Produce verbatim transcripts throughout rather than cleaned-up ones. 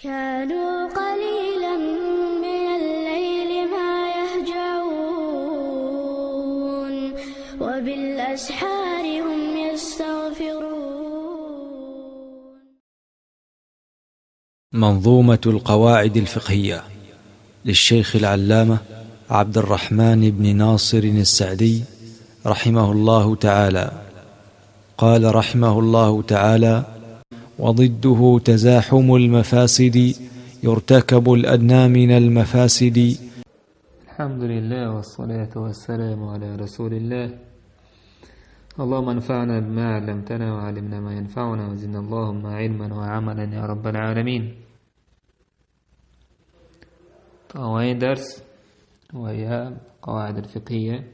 كانوا قليلا من الليل ما يهجعون، وبالأسحار هم يستغفرون. منظومة القواعد الفقهية للشيخ العلامة عبد الرحمن بن ناصر السعدي رحمه الله تعالى. قال رحمه الله تعالى: وضده تزاحم المفاسد، يرتكب الأدنى من المفاسد. الحمد لله والصلاة والسلام على رسول الله. اللهم انفعنا بما علمتنا وعلمنا ما ينفعنا وزدنا اللهم علما وعملا يا رب العالمين. Тӏа вайн дарс ва я къаваӏид аль-фикъхӏийя,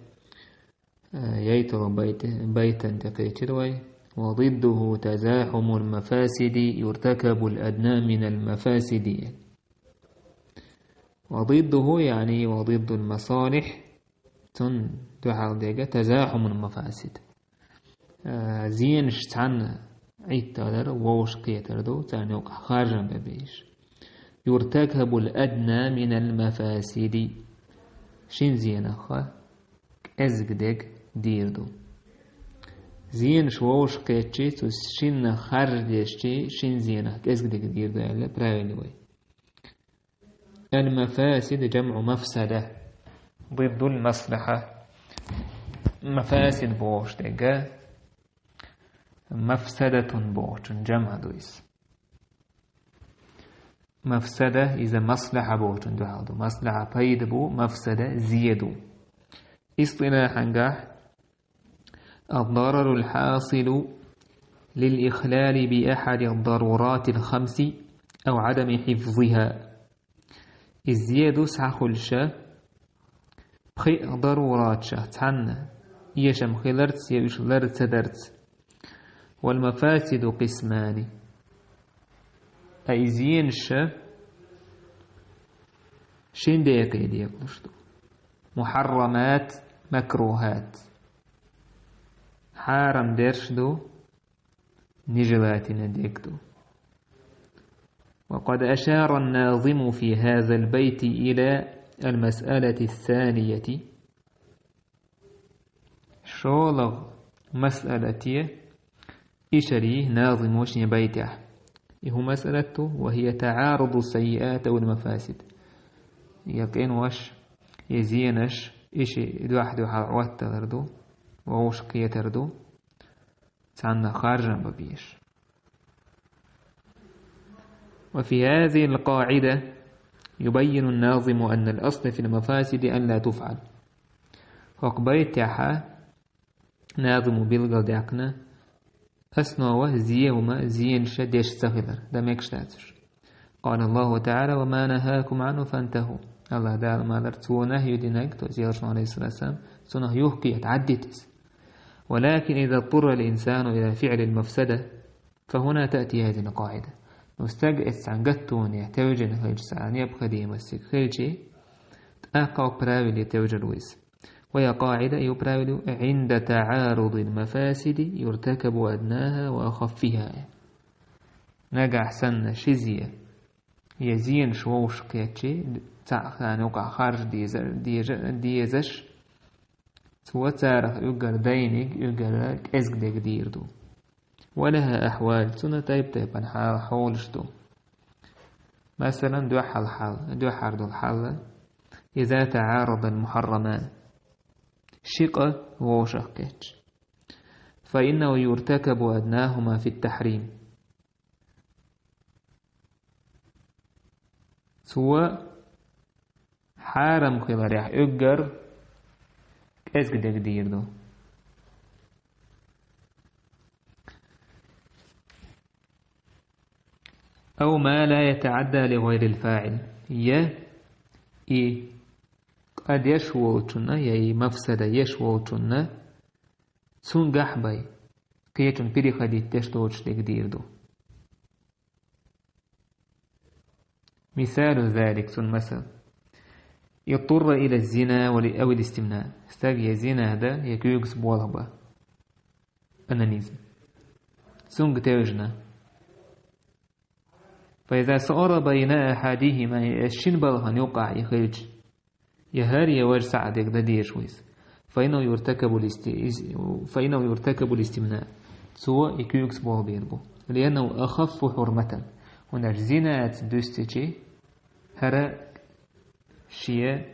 э, яйтала байт-, байтан тӏа кхечир вай. وضده تزاحم المفاسد، يرتكب الأدنى من المفاسد. وضده يعني وضد المصالح، цун дуьхьал дега تزاحم المفاسد. Э, зенаш цхьанна Ӏиттадар, вовшахкхетар ду, царна юкъахь харжам бан безаш. يرتكب الأدنى من المفاسد. Шин зенах кӏезга дег дийр ду. Зенаш вовшахкхетчи, цу шиннах харжа дезчи, шин зенах кӏезга дег дийр ду аьлла правило вай. المفاسد جمع مفسدة، ضد المصلحة. Мафасид бохуш дега мафсадатун бохучун жамъ ду иза. Мафсада иза маслахьа бохучун дуьхьал ду. Маслахьа пайда бу, мафсада зен ду. Истилахьангахь الضرر الحاصل للإخلال بأحد الضرورات الخمس أو عدم حفظها. Иза зен ду схьахуьлуш пхи даруратах цхьанна, эшам хиларца я уьш лар ца дарца. والمفاسد قسمان. Ткъа и зенаш шин декъе декъалуш ду. محرمات، مكروهات. Хьарам дерш ду, нежелательно дег ду. وقد أشار الناظم في هذا البيت إلى المسألة الثانية. ШоллагӀа масъалате ишара йи назимо шен байтехь. И хӀун масъалат ду? وهي تعارض السيئات والمفاسد. Я къиношка, я зенаш, и ши дуьхь-дуьхьал Ӏотталар ду, вовшахкхетар ду, цхьанна харжам бан безаш. وفي هذه القاعدة يبين الناظم أن الأصل في المفاسد أن لا تفعل. ХӀокху байтехь назимо билгалдаьккхина, основа зен хӀума, зенаш деш ца хилар, дан мегаш дац уьш. قال الله تعالى: وما نهاكم عنه فانتهوا. АллахӀ Дала ма аллара, Цо нахьи динарг, то есть Элчано, алейхиссалату вассалам, цунах юхкхета, Ӏаддита иза. ولكن إذا اضطر الإنسان إلى فعل المفسدة فهنا تأتي هذه القاعدة. Но стаг эццахь гаттоне тевжина хилча, цхьа необходимость хилчи, тӀаккха хӀокху правиле тевжар ву иза. وهي قاعدة, и правило: عند تعارض المفاسد يرتكب أدناها وأخفها. Нагахь санна ши зен, я зенаш вовшахкхетчи, цхьаъ хана юкъахь харжа деза-, деза-, дезаш, цо царах уггар дайниг, уггар кӀезга дерг дийр ду. ولها أحوال, цунна тайп-тайпана хьал-, хьолаш ду. Масалан, дуьххьал хьал, дуьххьара долу хьал: إذا تعارض المحرمان, ши къа вовшахкхетча, فإنه يرتكب أدناهما في التحريم. Цо хьарам хиларехь уггар кӀезга дерг дийр ду. أو ما لا يتعدى لغير الفاعل. Я и къа деш волчунна, я и мафсада еш волчунна, цуьнгахь бен, кхечунна переходить деш доцуш дерг дийр ду. مثال ذلك, цуьнан масал: اضطر إلى الزنا ول-، أو الاستمناء. Стаг я зина дан, я куьйгаш болх бан. Онанизм. Цуьнга тевжина. فإذا صار بين أحدهما, шин балхан юкъахь и хилча, я хӀара, я важа схьа дерг дан дезаш ву иза. فإنه يرتكب الاست-, из-, فإنه يرتكب الاستمناء. Цо и куьйгаш болх бийр бу. لأنه أخف حرمة. ХӀунда аьлча зинаца дуьстичи, хӀара шен,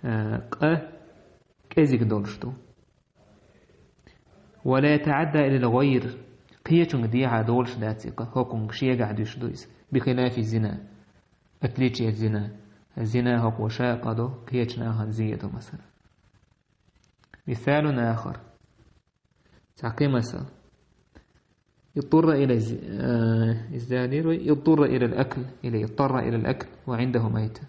а, къа кӀезиг долуш ду. ولا يتعدى إلى الغير. Кхечунга дехьа долуш дац и къа, хӀокхунга шегахь дуьсуш ду иза. بخلاف الزنا. Отличие от зина. Зина хӀокхо ша къа до, кхечу нахана зе до, масала. مثال آخر. Цхьа кхин масал. اضطر إلى الز-, э, иза дийр вай, اضطر إلى الأكل, или اضطر إلى الأكل وعنده ميتة.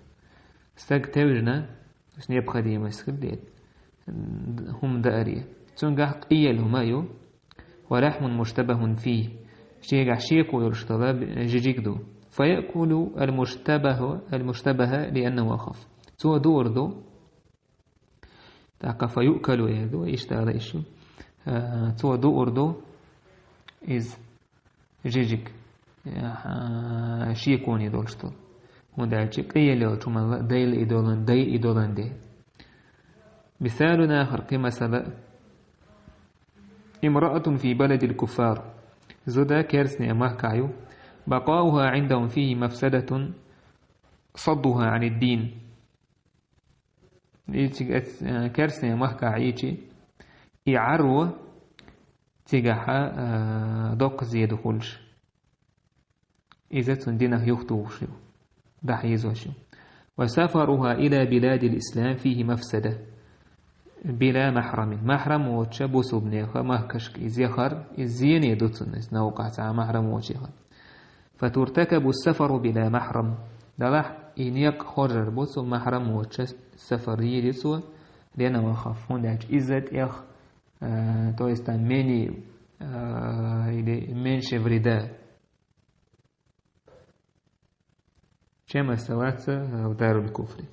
Стаг тевжина, то есть необходимость хир деза, хӀума дааре. Цуьнгахь къиел хӀума а ю, ولحم مشتبه فيه. Шегахь шеко йолуш дола жижиг ду. فيأكل المشتبه, المشتبه لأنه أخف. Цо дуур ду, тӀаккха فيؤكل эр ду, иштта ала ишу. Э, цо дуур ду иза жижиг, э, шеконе долуш долу. ХӀунда аьлча къиел йолчу хӀуманна дайла и долан, дай и долан де. مثال آخر, кхин масала. امرأة في بلد الكفار. Зуда керстне махкахь ю. بقاؤها عندهم فيه مفسدة صدها عن الدين. Ициг эц-, э, керстне махкахь йичи, и Ӏаро цигахьа, э, доккха зе ду хуьлуш. Иза цунна динах юхатухуш ю, дӀахьийзош ю. وسفرها إلى بلاد الإسلام فيه مفسدة بلا محرم. Маьхьрам воцуша бусулбанеха махкашка иза яхар, иза зене ду цунна, иза новкъахь цхьа маьхьрам воцуш яхар. فترتكب السفر بلا محرم. Делахь и некъ хоржур бу цо маьхьрам воцуша сафар йийр ю цо, لأنه أخف, хӀунда аьлча иза тӀех, э, то есть там менее, э, или меньше вреда, чем оставаться, э, в даруль куфри.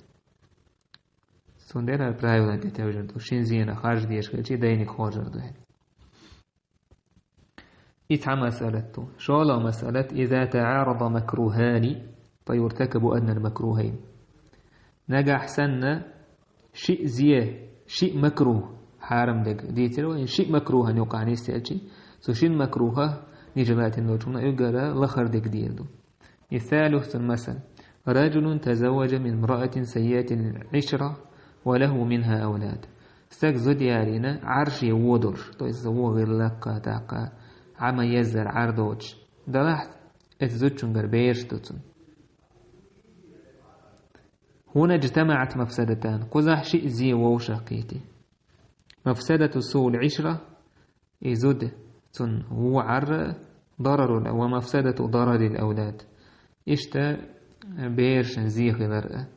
Цундела правилан тӀе тевжар ду, шин зенах харжа дезаш хилча, дайниг хоржар ду аьлла. И цхьа масъалат ду. ШолгӀа масъалат: إذا تعارض مكروهان فيرتكب أدنى المكروهين. Нагахь санна шиъ зе, шиъ макрух, хьарам дерг дийцира вай, шиъ макрухана юкъахь нисделчи, цу шин макрухах, нежелательно долчунна, уггара лахара дерг дийр ду. مثاله, цуьнан масал: رجل تزوج من امرأة سيئة العشرة وله منها أولاد. Стаг зуда ялийна, Ӏарше вон долуш, то есть вон гӀиллакха, тӀаккха Ӏама еззара Ӏар доцуш. Делахь эцу зудчуьнгара бераш ду цунна. هنا اجتمعت مفسدتان. Кхузахь шиъ зе вовшах кхийти. مفسدة سوء العشرة, и зуда цунна вон Ӏар, ضرر, ومفسدة ضرر الأولاد. Иштта берашна зе хилар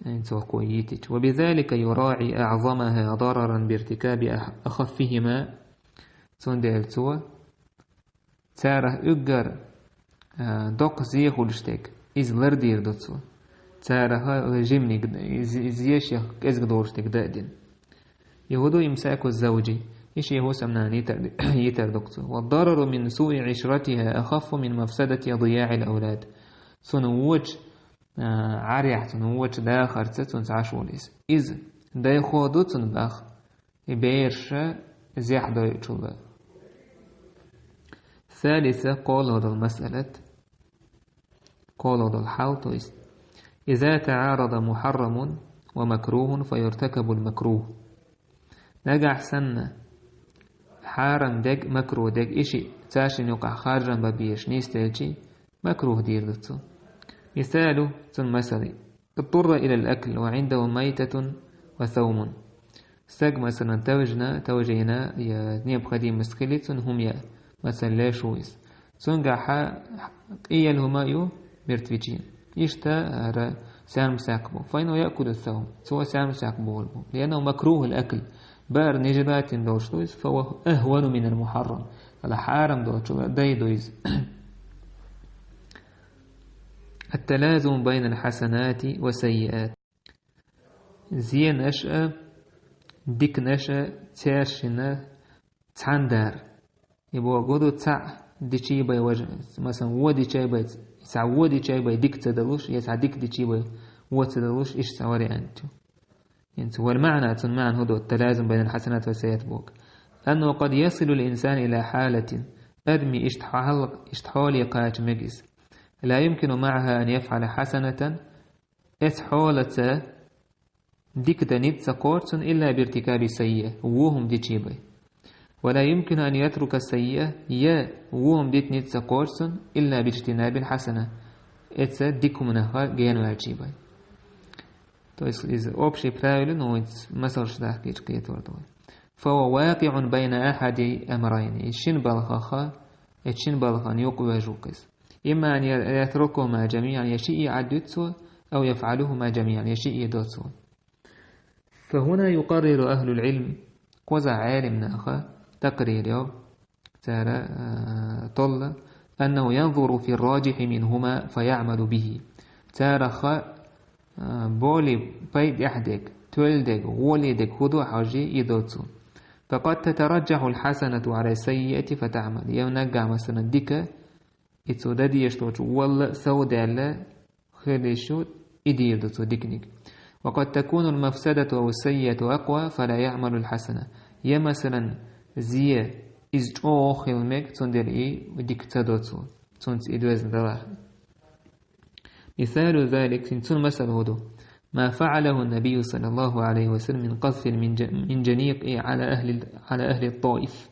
а, цо кхо йитича. وبذلك يراعي أعظمها ضررا بارتكاب أخ-, أخفهما. Цундела цо царах уггар, а, доккха зе хуьлуш дерг, иза лардийр ду цо. Царах жиманиг, зе-, зешех кӀезиг долуш дерг дан а дина. وهو إمساك الزوج, и шен хӀусамнана йитар, йитар ду-кх цо. والضرر من سوء عشرتها أخف من مفسدة ضياع الأولاد. Цунна вочу, а, Ӏарехь, цунна вочу дахарца цунна цхьа шуна иза. Иза дайхо ду цунна бах, и бераша зехьа дойучул а. الثالثة, кхоалгӀа долу масъалат, кхоалгӀа долу хьал, то есть: إذا تعارض محرم ومكروه فيرتكب المكروه. Нагахь санна хьарам дерг, макрух дерг, и шиъ царшинна юкъахь харжам бан безаш нисделчи, макрух дийр ду цо. مثاله, цуьнан масал: اضطر إلى الأكل وعنده ميتة وثوم. Стаг, масалан, тевжина, тевжина, я необходимость хили цунна хӀума яа, масалан, леш ву иза. Цуьнгахьа къиел хӀума а ю, мертвечина. Иштта хӀара саьрмасакх бу. فإنه يأكل الثوم. Цо саьрмасакх бовла бу. لأنه مكروه الأكل. Баар нежелательно долуш ду иза, فهو أهون من المحرم. Ала хьарам долчул а дай ду иза. التلازم بين الحسنات والسيئات. Зенаш а, диканаш а цаьршинна цхьаьна дар. И бохург ду, цхьаъ дичий бай важа, масалан, вон дичий бай, Цхьа вон дичи бай дика ца далуш, я цхьа дика дичи бай вон ца далуш, иштта цхьа вариант ю. ХӀинца والمعنى, цун маьӀна хӀун ду, التلازم بين الحسنات والسيئات боху. أنه قد يصل الإنسان إلى حالة, адамийн иштта хьал-, иштта хьоле кхача мега иза. لا يمكن معها أن يفعل حسنة, эцу хьолаца дика дан ницкъ ца кхочу цунна, إلا بارتكاب سيئة, вон хӀума дичи бай. ولا يمكن أن يترك السيئة, я вон хӀума дита ницкъ ца кхочу цунна, إلا باجتناب الحسنة, эцу дика хӀуманах гена ваьлчи бай. То есть иза общее правило, но вайца масалш дахкийча кхетор ду вай. فهو واقع بين أحد أمرين. И шин балхах, и шин балхан юкъа вежа ву-кх иза. إما أن يتركهما جميعا, я шиъ а Ӏаддуьту цо, أو يفعلهما جميعا, я шиъ а до цо. فهنا يقرر أهل العلم, кхузахь Ӏелим наха такърир йо, цара, а, толла, أنه ينظر في الراجح منهما فيعمل به. Царах, а, более пайда тӀехь дерг, тоьлла дерг, гӀоле дерг хӀун ду хьожий, и до цо. فقد تترجح الحسنة على السيئة فتعمل. Я наггахь, масалан, дика, и цо дан дезаш долчу валла а совдаьлла, хир деш ю, и дийр ду цо диканиг. وقد تكون المفسدة أو السيئة أقوى فلا يعمل الحسنة. Я, масалан, зе, иза чӀогӀа хила мега, цундела и дика ца до цо, цунца и доьзна далахь. مثال ذلك, хӀинца цун масал хӀун ду? ما فعله النبي صلى الله عليه وسلم من قذف المنج-, المنجنيق على أهل، على أهل الطائف.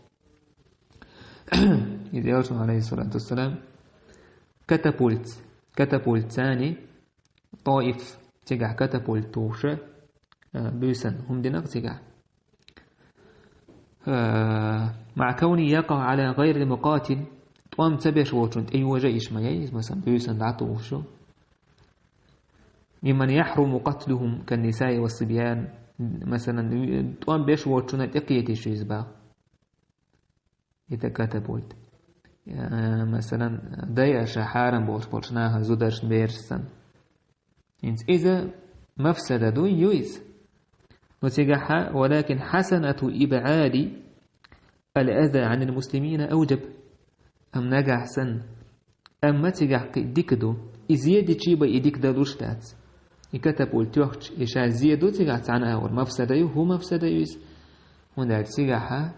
Иза Элчано, عليه الصلاة والسلام, катапультца, катапультца царна ТӀоиф цигахь катапульт тухуш, а, буьйсан хӀума дина-кх цигахь. А, مع كونه يقع على غير المقاتل, тӀом ца беш волчунна тӀе йожа йиш ма яй иза, масалан, буьйсан дӀатухуш ю. ممن يحرم قتلهم كالنساء والصبيان, масалан, тӀом беш волчунна тӀе кхеташ ю иза бах. И тӀе катапульт. А, масалан, дайша хьарам болуш болчу наха зударшна, берашна санна. ХӀинца иза мафсада ду, ю иза. Ну цигахьа, ولكن حسنة إبعاد الأذى عن المسلمين أوجب. Амма нагахь санна, амма цигахь кхин дика ду. И зе дичи бай и дика далуш дац. И катапульт тоьхча, и ша зе ду цигахь цхьана агӀор. Мафсада ю, хӀун мафсада ю иза? ХӀунда аьлча цигахьа,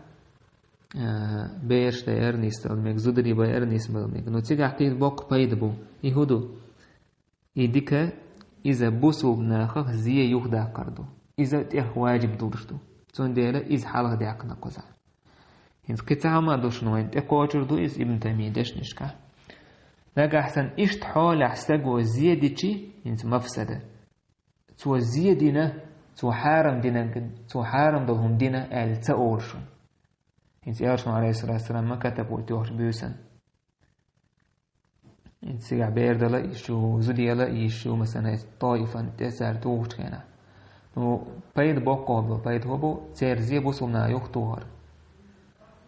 а, бераш дайар нисдала мега, зударий байар нисбала мега. Ну цигахь кхин боккха пайда бу. И хӀун ду? И дика, иза бусулба нахах зе юхадаккхар ду. Иза тӀех ваджиб долуш ду. Цундела иза хьалха даьккхина кхузахь. ХӀинца кхин цхьа хӀума ду шуна вайна тӀекхочур ду иза Ибн Таймин дешнашкахь. Нагахь санна иштта хьолехь стаго зе дичи, хӀинца мафсада. Цо зе дина, цо хьарам дина, цо хьарам долу хӀума дина аьлла ца олу шуна. ХӀинца Элчано, алейхиссалату вассалам, ма катапульт йохуш буьйсан. ХӀинца цигахь бер дала йиш ю, зуда яла йиш ю, масалан, тӀоифан тӀе цара тухучу хенахь. Ну, пайда боккха бу, пайда хӀун бу, церан зе бусулба наха юхатухар.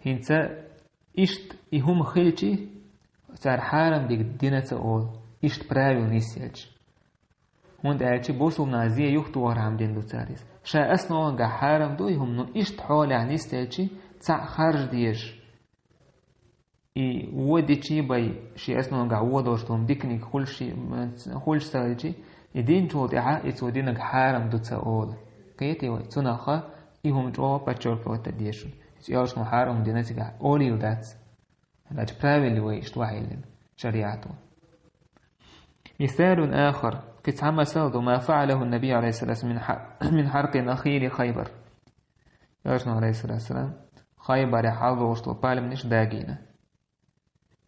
ХӀинца иштта и хӀума хилчи, цара хьарам дерг дина ца олу, иштта правила нисъелча. ХӀунда аьлча бусулба наха зе юхатухархьама дина ду цара иза. Ша основангахь хьарам ду и хӀума, ну иштта хьолехь нисделчи, цхьаъ харжа дезаш. И вон дичи бай, шен основангахь вон долуш долу диканиг хуьлуш, хуьлуш ца хилчи, и динчул тӀаьхьа и цо динарг хьарам ду ца олу. Кхетий вай, цунах и хӀума чӀогӀа подчеркивать дезаш. Иза оьшуш хьарам дина цигахь олийла дац. Значит, правилли вай иштта вахьиллина шариату. مثال آخر, кхин цхьа масал ду, ما فعله النبي عليه الصلاة والسلام من ح-، من حرق نخيل خيبر. Элчано, алейхиссалату вассалам, Хайбарехь хьалдолуш долу пальманаш дагийна.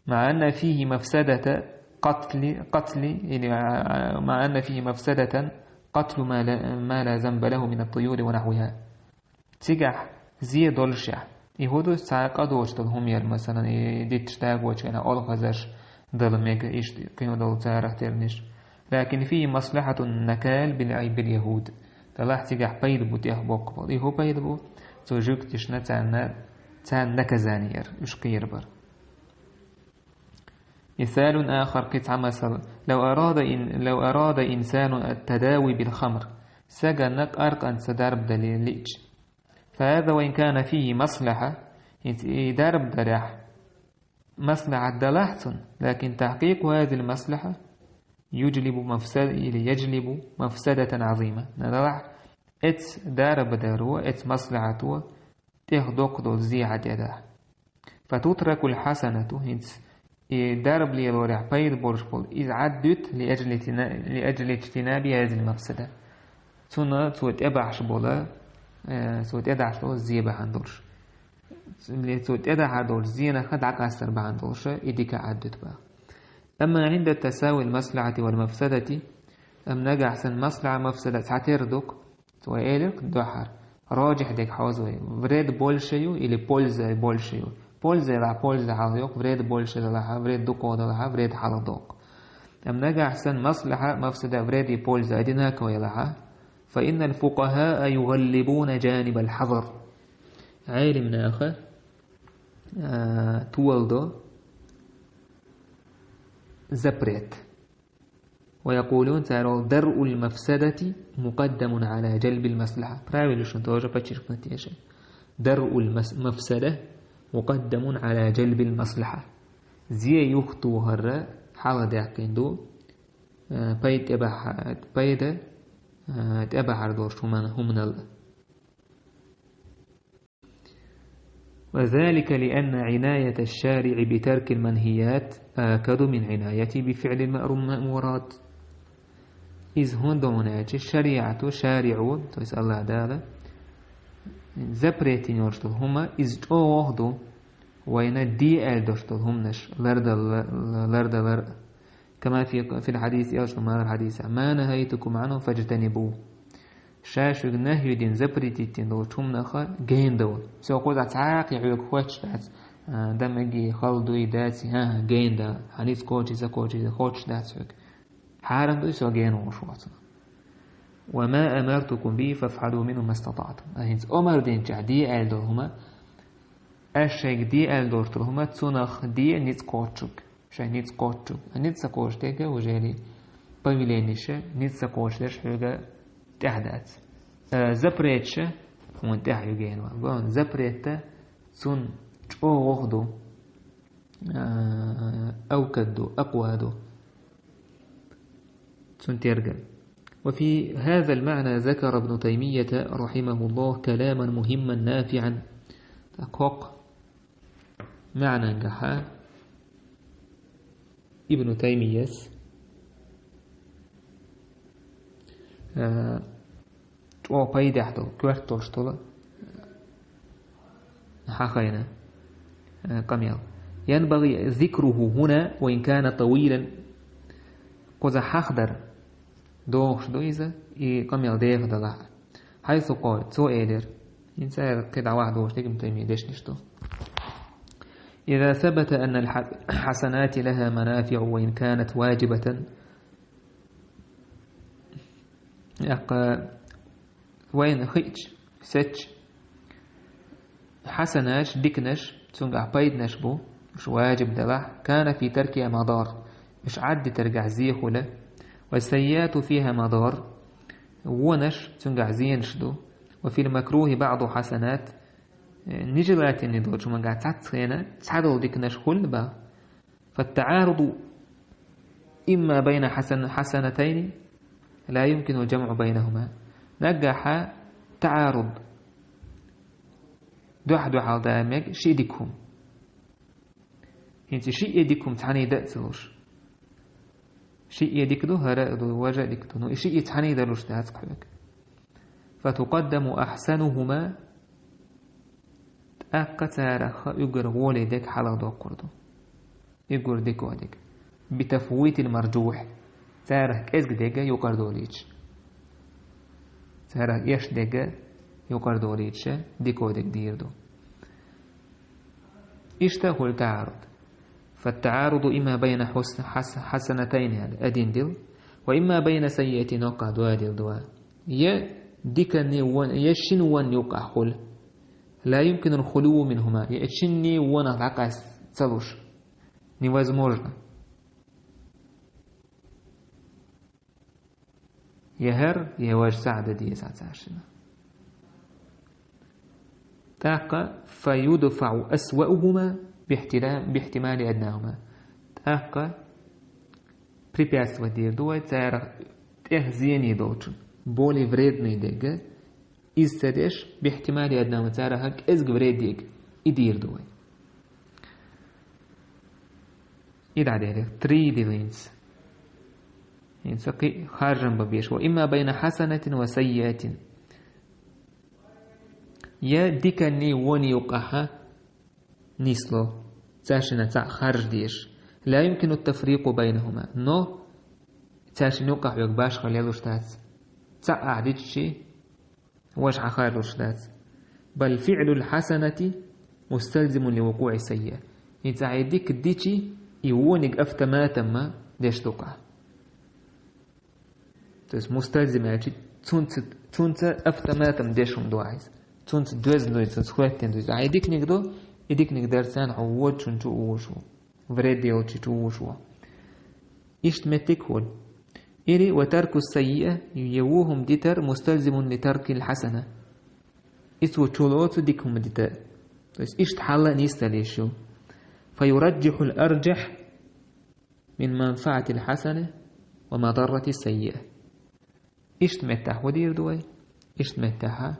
مع أن فيه مفسدة قتل، قتل، или, а, а, مع أن فيه مفسدة قتل ما لا، ما لا ذنب له من الطيور ونحوها. Цигахь зе доллушехь, и хӀун ду, цхьа къа доцуш долу хӀума яра, масалан, и дитташ дагочу хенахь олхазарш дала мега, иштта кхин долу царах терниш. لكن فيه مصلحة النكال بال-، باليهود. Делахь цигахь пайда бу тӀех боккха болу. И хӀун пайда бу? Цу жуьгташна царна, царна наказание яра, уьш кхерабар. مثال آخر, кхин цхьа масал. لو أراد إن-، لو أراد إنسان التداوي بالخمر. Стагана къаркъанца дарба дала лиъча. فهذا وإن كان فيه مصلحة, хӀинца и дарба дарехь, маслахьат далахь цунна, لكن تحقيق هذه المصلحة يجلب مفسد-، или يجلب مفسدة عظيمة. Ма далахь, эц дарба даро, эц маслахьато тӀех доккха долу зе хьа тӀедахь. فتترك الحسنة, хӀинца и дарба лелорехь пайда болуш болу, иза Ӏаддуьту لأجل اجتنا-، لأجل اجتناب هذه المفسدة. Цунна цо тӀебахьаш болу, э, цо тӀедахьаш долу зе бахьана долуш. Цо тӀедахьар долчу зенах дӀакъастар бахьана долуша и дика Ӏаддуьту баха. أما عند تساوي المصلحة والمفسدة, амма нагахь санна маслахьа, мафсада цхьатерра ду-кх, цо элира-кх дуьххьара, рожихь дерг хьовза вай, вред больше ю или польза больше ю? Польза елахь, польза хьалха йо-кх, вред больше делахь, вред дукха делахь, вред хьалха до-кх. Амма нагахь санна маслахьа, мафсада, вред и польза одинаково елахь, فإن الفقهاء يغلبون جانب الحظر. Ӏелим наха, а, толдо запрет. ويقولون, цара олу: درء المفسدة مقدم على جلب المصلحة. Правило шуна тоже подчеркнуть еза. درء المفسدة مقدم على جلب المصلحة. Зе юхатохар хьалха даьккхина ду, а, пайда тӀебахьа-, пайда, а, тӀебахьар долуш хӀуман-, хӀуманал. وذلك لأن عناية الشارع بترك المنهيات آكد من عنايته بفعل المأمورات. Иза хӀунда ву аьлча, шариӀато, шариӀо, то есть АллахӀ Дала, запрет йина йолуш долу хӀума, иза чӀогӀа ду вайна де аьлла долуш долу хӀуманаш лардал-, лардалар. كما في، في الحديث, элчано ма-, хьадисехь: ما نهيتكم عنه فاجتنبوه. Ша шуьга нахью дина, запретить дина долчу хӀуманах гена довла. Со кхузахь цхьа а кхин хьоьга хоттуш дац, а, дамаги, хала дуй, даций, хӀан-хӀа, гена да, хьан ницкъ кхочий, ца кхочий, хоттуш дац хьоьга. Хьарам дуй, со гена волуш ву цунах. وما أمرتكم به فافعلوا منه ما استطعتم. А хӀинца омар динчохь де аьлла долу хӀума, аш шайга де аьлла долуш долу хӀума, цунах де ницкъ кхочург. Шайн ницкъ кхочург. А ницкъ ца кхочуш дерг уже повелениеша, ницкъ ца кхочуш дерш хьоьга тӀехь дац. А, запреташа хьуна тӀехь ю гена ван. Гон запретта цунна чӀогӀа ду, а, авкад ду, акъва ду. Цунна тергал. وفي هذا المعنى ذكر ابن تيمية رحمه الله كلاما مهما نافعا. ТӀаккха хӀокху маьӀнангахьа Ибн Таймияс, а, чӀогӀа пайдехь долу, коьрта долуш долу хьахайна, а, къамел. ينبغي ذكره هنا وإن كان طويلا. Кхуза хьахдар дохуш ду иза, и къамел деха далахь. حيث قال, цо элира. ХӀинца ара кхидӀа ваха дохуш дерг Ибн Таймия дешнаш ду. إذا ثبت أن الحسنات لها منافع وإن كانت واجبة. ТӀаккха вайна хиъча, сецча, хьасанаш, диканаш, цуьнгахь пайданаш бу, уьш важиб делахь, كان في تركها مضار, уьш Ӏаддитаргахь зе хуьлу, والسيئات فيها مضار, вонаш, цуьнгахь зенаш ду, وفي المكروه بعض حسنات, нежелательный долчу хӀумангахь цхьацца хенахь цхьадолу диканаш хуьлу бан. فالتعارض إما بين حسن-، حسنتين لا يمكن الجمع بينهما. Наггахьа таӀаруд, дуьхь-дуьхьал дан мега ши дика хӀума. ХӀинца шиъ дика хӀума цхьаьний дан а ца луш. Шиъ дика ду, хӀара а ду, важа а дика ду. Ну, и шиъ цхьаьний далуш дац хьоьга. فتقدم أحسنهما, тӀаккха царах уггар гӀоле дерг хьалха доккхур ду. Уггар дика дерг. بتفويت المرجوح. Царах кӀезиг дерг юкъара долийча. Царах эшна дерг юкъара долийча, дика дерг дийр ду. Иштта хуьлу таӀаруд. فالتعارض إما بين حس-، حس-، حسنتين, аьлла, один дила, وإما بين سيئتين, оккха два дила, два. Я диканна вон, я шина вон юкъахь хуьлу. لا يمكن الخلو منهما, я шинна вонах дӀакъаста ца луш. Невозможно. Я хӀара, я важа сагӀа дан деза цаьршинна. ТӀаккха فيدفع أسوأهما, باحتلا-، باحتمال أدناهما. ТӀаккха препятствовать дийр ду вай, царах тӀех зене долчун, более вредный дерг, из ца деш, باحتمال أدناهما, царах кӀезиг вред дерг, и дийр ду вай. И дӀаделира, три дилинца. ХӀинца кхин харжам бан безаш. وإما بين حسنة وسيئة. Я диканний вонний юкъахьа нисло, царшинна цхьаъ харжа дезаш. لا يمكن التفريق بينهما. Но царшинна юкъахь верг башха лелуш дац. Цхьаъ ахь диччи, важа хьан харжалуш дац. بل فعل الحسنة مستلزم لوقوع السيئة. ХӀинца ахь и дика дичи, и вониг автоматом деш ду-кх ахь. То есть мустальзим аьлча, цунца, цунца автоматом деш хӀума ду ахь иза. Цунца доьзна ду иза, цунца хӀоьттина ду иза. Ахь и диканиг ду, и диканиг дарца хьо водачун чу вуш ву. Вред йолчу чу вуш ву. Иштта меттиг хӀума. Или وترك السيئة, я во хӀума дитар مستلزم لترك الحسنة. Иза цо чулоцу дика хӀума дита. То есть иштта хьал а нисдала йиш ю. فيرجح الأرجح من منفعة الحسنة ومضرة السيئة. Иштта меттахь хӀун дийр ду вай? Иштта меттахьа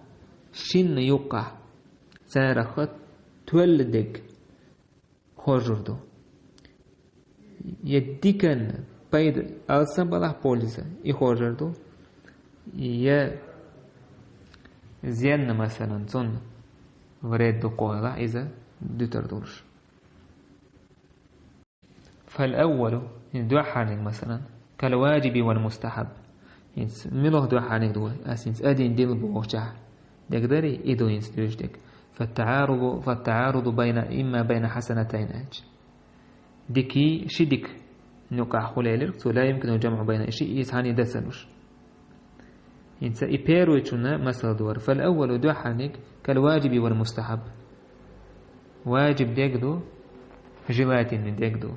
шинна юккъахь царах тоьлла дерг хоржур ду. Я дикан пайда алсам балахь, польза, и хоржур ду. Я зенна, масалан, цунна вред ду кхойлахь, иза дуьтар долуш. فالأول, хӀинца дуьххьарниг, масалан, كالواجب والمستحب. ХӀинца муьлха дуьххьарниг ду, ас хӀинца а дина дила бохучохь дерг дарий, и ду хӀинца дуьйцуш дерг. فالتعارض، فالتعارض بين، إما بين حسنتين аьлча. Дикий, ши дика юккъахь хӀун лелира, цо لا يمكن الجمع بين، шиъ иза хьанна дан ца луш. ХӀинца и первыйчунна масал ду вара. فالأول, дуьххьарниг, كالواجب والمستحب. Важиб дерг ду, желательный дерг ду.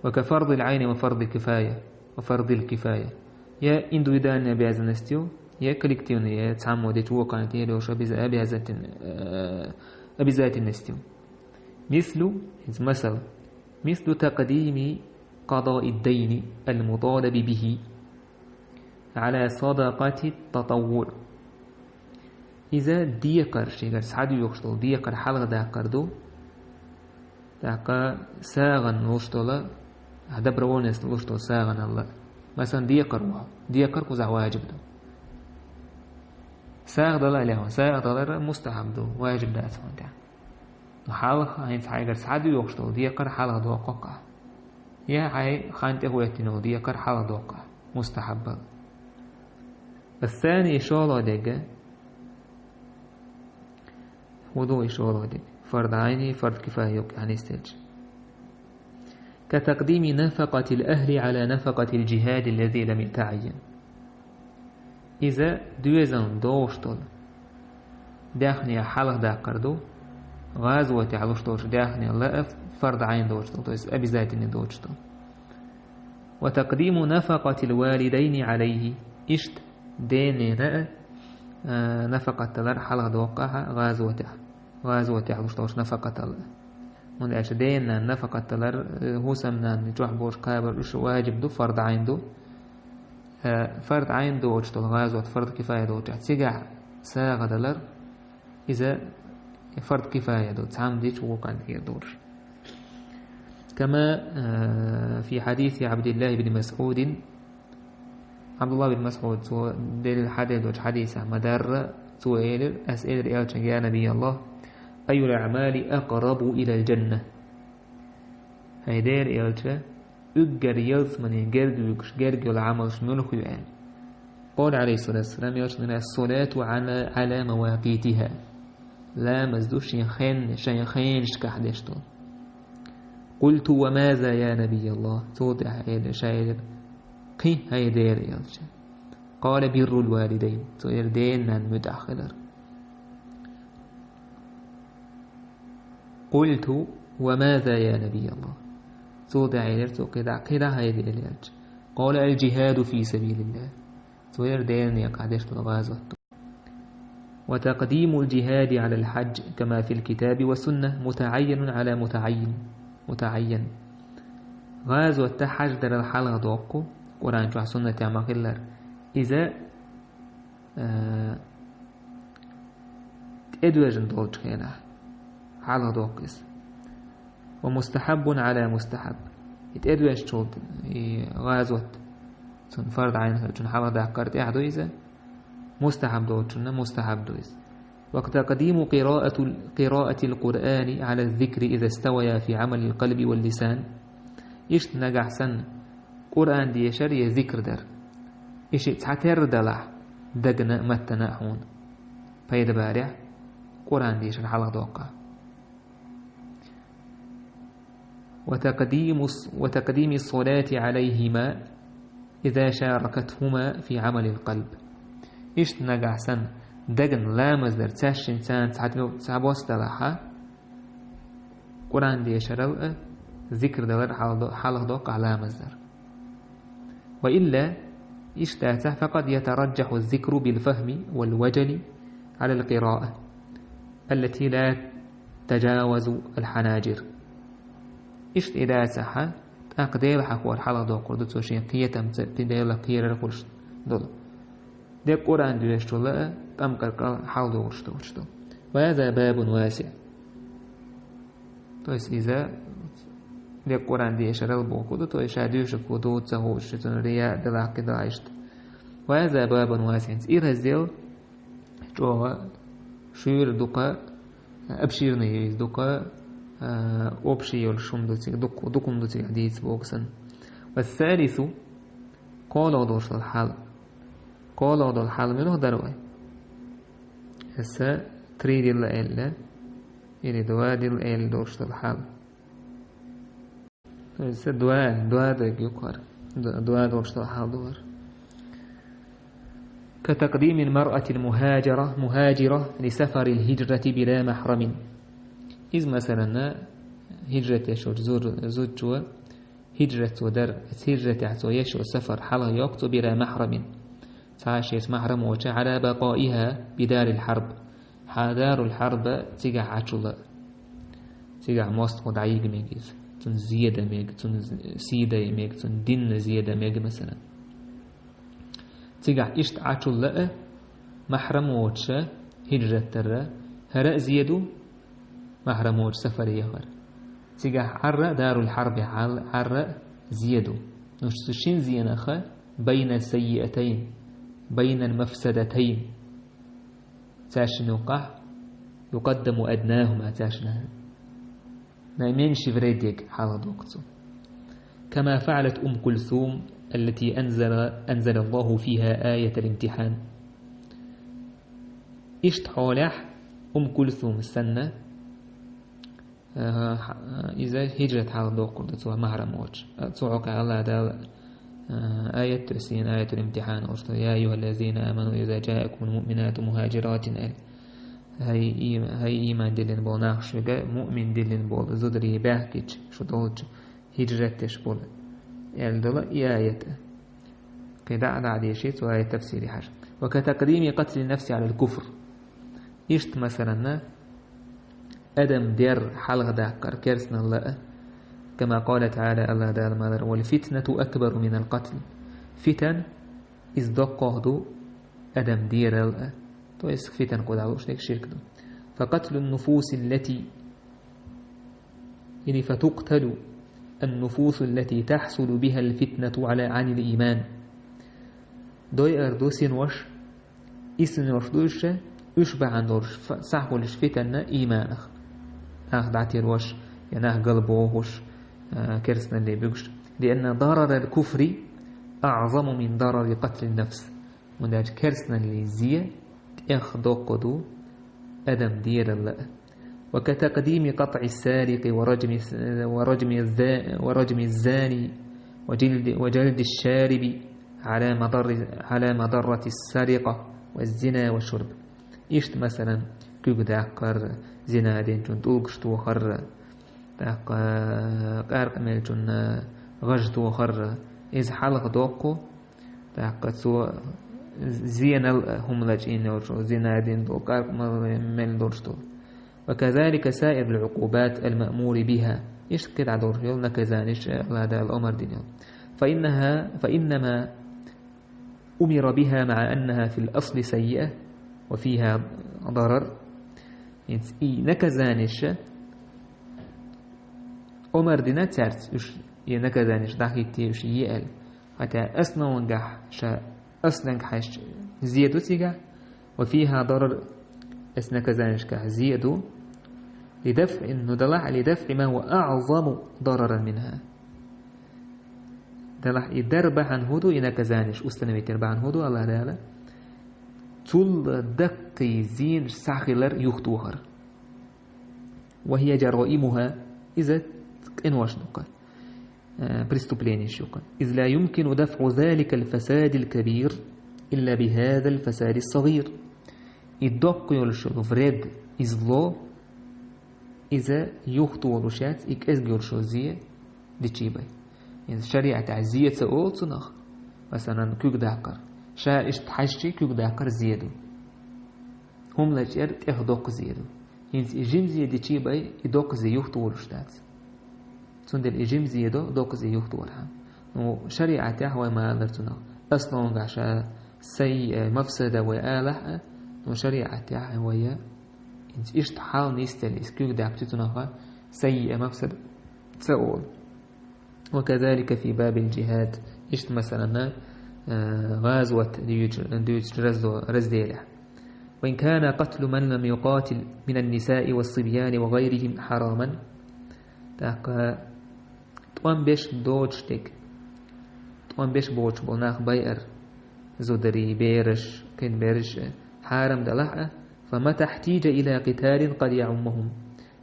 وكفرض العين وفرض الكفاية، وفرض الكفاية. Я индивидуальный обязанность ю, я коллективный, я цхьаммо дечу вокханна тӀера йолуш обяза-, обязательный, э, обязательность ю. مثل, хӀинца масал, مثل تقديم قضاء الدين المطالب به على صدقة التطوع. Иза декхар, шегара схьадоьхуш долу декхар хьалха даккхар ду. ТӀаккха сагӀана луш долу, а, добровольность луш долу сагӀаналла. Масалан, декхар ву хьо. Декхар кхузахь важиб ду. СагӀа дала а лехьа, сагӀа далар мустахьаб ду, важиб дац хьуна тӀехь. Хьалха хӀинца хьайгара схьадоьхуш долу декхар хьалха доккху ахь. Я хьайн хан тӀе хӀоьттина долу декхар хьалха доккху ахь. Мустахьаббал. الثاني, шолгӀа дерг. ХӀун ду и шолгӀа дерг? Фард Ӏайни, фард кифая юккъехь нисделча. كتقديم نفقة الأهل على نفقة الجهاد الذي لم يتعين. Иза доьзална догӀуш долу даьхне хьалха даккхар ду, гӀазотехь луш долчу даьхне лаа фард Ӏайн доцуш долу, то есть обязательный доцуш долу. وتقديم نفقة الوالدين عليه. Иштта ден-ненан а, а, нафакъат далар хьалха доккху ахь гӀазотехь. ГӀазотехь луш долчу нафакъаталла. ХӀунда аьлча ден-ненан нафакъат далар, э, хӀусамнанна чохь болуш кхабар уьш важиб ду, фард Ӏайн ду. Э, фард Ӏайн доцуш долу гӀазот, фард кифая доцуш, цигахь сагӀа далар, иза фард кифая ду, цхьамма дича вукханна тӀера долуш. كما, э, في حديث عبد الله بن مسعود. Абдулла бин Масъуд, цо делил хьаделла долчу хьадисехь ма-дарра, цо элира, ас элира элчанга: يا نبي الله، أي الأعمال أقرب إلى الجنة؟ ХӀай Делан элча, уггар ялсамане герга вуьгуш, герга йолу Ӏамалш муьлха ю аьлла. قال عليه الصلاة والسلام, элчано: الصلاة على، على مواقيتها. Ламаз ду шен хенна, шайн хенашкахь деш долу. قلت: وماذا يا نبي الله؟ Цул тӀаьхьа элира, ша элира: кхин, хӀай Делан элча? قال: بر الوالدين. Цо элира: ден-ненан муьтӀахь хилар. قلت: وماذا يا نبي الله؟ Цул тӀаьхьа элира цо: кхидӀа, кхидӀа, хӀай Делан элча? قال: الجهاد في سبيل الله. Цо элира: Делан некъахь деш долу гӀазот ду. وتقديم الجهاد على الحج كما في الكتاب والسنة متعين على متعين. متعين. ГӀазот хьаж дарал хьалха доккху, Къуръан чохь, суннатехь ма-хиллара. Иза, э, тӀедоьжна долчу хенахь хьалха доккху иза. ومستحب على مستحب. И тӀедоьжначул, и гӀазот, цунна фард Ӏайн хилчун хьалха даккхар тӀехь ду иза, мустахьаб долчунна мустахьаб ду иза. وتقديم قراءة، قراءة القرآن على الذكر إذا استويا في عمل القلب واللسان. Иштта нагахь санна Къуръан дешар я зикр дар, и шиъ цхьатерра далахь, дагна а, маттана а хьуна пайда барехь, Къуръан дешар хьалха доккхахь. وتقديم الص-، وتقديم الصلاة عليهما إذا شاركتهما في عمل القلب. Иштта нагахь санна дагна ламаз дар цаьшшинца цхьа, цхьа бос далахьа, Къуръан дешарал а, зикр далар хьалдо-, хьалха доккхахь ламаз дар. وإلا، иштта дацахь, فقد يترجح الذكر بالفهم والوجل على القراءة التي لا تتجاوز الحناجر. Иштта и дацахьа, тӀаккха Дела хьахор хьалха доккхур ду цо шен кхетамца, кхин Дела кхерар хуьлуш долу. Дерриг Къуръан доьшучул а, тӀамкъаркъал хьалдогӀуш долуш ду. وهذا باب واسع. То есть иза дерриг Къуръан дешарал боху ду, то есть ша доьшург хӀун ду, ца хууш, цунна рияъ делахь, кхидӀа иштта. وهذا باب واسع. И раздел чӀогӀа шуьйра, дукха обширный иза, дукха, а, общий йолуш хӀума ду цига, дукха, дукха хӀума ду цига дийца боху санна. والثالث, кхоалгӀа долуш долу хьал. КхоалгӀа долу хьал муьлха дара вай? Аса три дилла аьлла, или два дилла аьлла долуш долу хьал. Аса два, два даг юкъара. Д-, два долуш долу хьал ду хӀара. كتقديم المرأة المهاجرة، مهاجرة لسفر الهجرة بلا محرم. Иза, масалан, хӀиджрат еш волчу зур-, зудчо хӀиджрат цо дара, оцу хӀиджратехь цо еш йолу сафар хьалха йоккху цо بلا محرم. Цхьа а шеца махьрам воцуш, على بقائها بدار الحرب. Хьан дарул хьарба цигахь Ӏачул а. Цигахь мостагӀа дӀайига мега иза. Цунна зен дан мега, цунна сий дан мега, цунна дин зен дан мега, масалан. Цигахь иштта Ӏачул а, махьрам воцуша хӀиджрат дара, хӀара а зен ду, махьрам воцуш сафаре яхар. Цигахь Ӏарра а дарул хьарбе Ӏал-, Ӏарра а зен ду. Ну, цу шин зенах بين السيئتين، بين المفسدتين. Цаьршинна юккъахь يقدم أدناهما, цаьршинна наименьший вред ерг хьалха доккху цо. كما فعلت أم كلثوم التي أنزل، أنزل الله فيها آية الامتحان. Иштта хьолехь Умм Кульсум санна, а, иза хӀиджрат хьалха доккхур ду цо махьрам воцуш. Цу хьокъехь Аллах Дала, а, аят тесна, аятул имтихьан олуш ду: يا أيها الذين آمنوا إذا جاءكم المؤمنات مهاجرات аьлла. ХӀай, и-, хӀай, ийман диллина болу нах, шуьга муъмин диллина болу зударий баьхкича, шу долчу хӀиджрат деш болу, аьлла долу и аят. КхидӀа а дӀа а деши, цу аят тафсире хьажа. وكتقديم قتل النفس على الكفر. Иштта, масалан, адам дер хьалха даккхар керстаналла а. كما قال تعالى, Аллах Дала ма-аллара: والفتنة أكبر من القتل. Фитан, иза доккхох ду адам дерал а. То есть фитан кху дӀа лууш дерг ширк ду. فقتل النفوس التي Или فتقتل النفوس التي تحصل بها الفتنة على، عن الإيمان. Дойар ду синош, и синош ду уьш, уьш бахьана долуш ф-, схьахулаш фитанна ийманах. Нах дӀатируш, я нах галбохуш, а, керстаналле буьгуш. لأن ضرر الكفر أعظم من ضرر قتل النفس. ХӀунда аьлча керстаналлин зен тӀех доккха ду адам дералла а. وكتقديم قطع السارق ورجم الس-، ورجم الز-، ورجم الزاني وجلد، وجلد الشارب على مضر، على مضرة السرقة والزنا والشرب. Иштта, масалан, куьг даккхар, зина динчун тӀулгаш тохар, тӀаккха къаьркъа мелчунна гӀаж тохар, иза хьалха доккху, тӀаккха цо зенал хӀума лачкъийна йолчо, зина дина долу, къаркъа мел долуш долу. وكذلك سائر العقوبات المأمور بها. Иштта кхидӀа долуш йолу наказанеш, Аллах Дала омар дина йолу. فإنها، فإنما أمر بها مع أنها في الأصل سيئة وفيها ضرر. ХӀинца и наказанеш омар дина цаьрца, уьш, и наказанеш дахийтте уьш е аьлла. Хьатта основангахь ша асланга хьаьжча зе ду цигахь, وفيها ضرر, эс наказанешкахь зе ду, لدفع, ну далахь, لدفع ما هو أعظم ضررا منها. Далахь и дар бахьана хӀун ду, и наказанеш установить яр бахьана хӀун ду, Аллах Дала цул даккхий зенаш схьахилар юхатохар. وهي جرائمها, иза къинош ду-кх, э, преступленеш ю-кх. إذ لا يمكن دفع ذلك الفساد الكبير إلا بهذا الفساد الصغير. И доккха йолуш йолу вред, и зло, иза юхатохалуш яц и кӀезиг йолуш йолу зе дичий бен. ХӀинца шариӀатехь зе ца олу цунах, масалан, куьг даккхар. Ша иштта хьаьжча куьг даккхар зе ду. ХӀума лачкъор тӀех доккха зе ду. ХӀинца и жима зе дичий бен, и доккха зе юхатохалуш дац. Цундела и жима зе ду, доккха зе юхатохархьама. Ну, шариӀатехь вай ма-аллара цунах. Основангахь ша саййиъа мафсада вай алахь а, ну, шариӀатехь вай хӀинца иштта хьал нисделла, иза куьг даьккхича цунах саййиъа мафсада ца олу. وكذلك في باب الجهاد. Иштта, масалан, э, гӀазот дуьйцу-, дуьйцучу раздо-, разделехь. وإن كان قتل من لم يقاتل من النساء والصبيان وغيرهم حراما. ТӀаккха тӀом беш доцуш дерг, тӀом беш боцуш болу нах байар, зударий, бераш, кхин бераш, хьарам далахь а, فمتى احتيج إلى قتال قد يعمهم.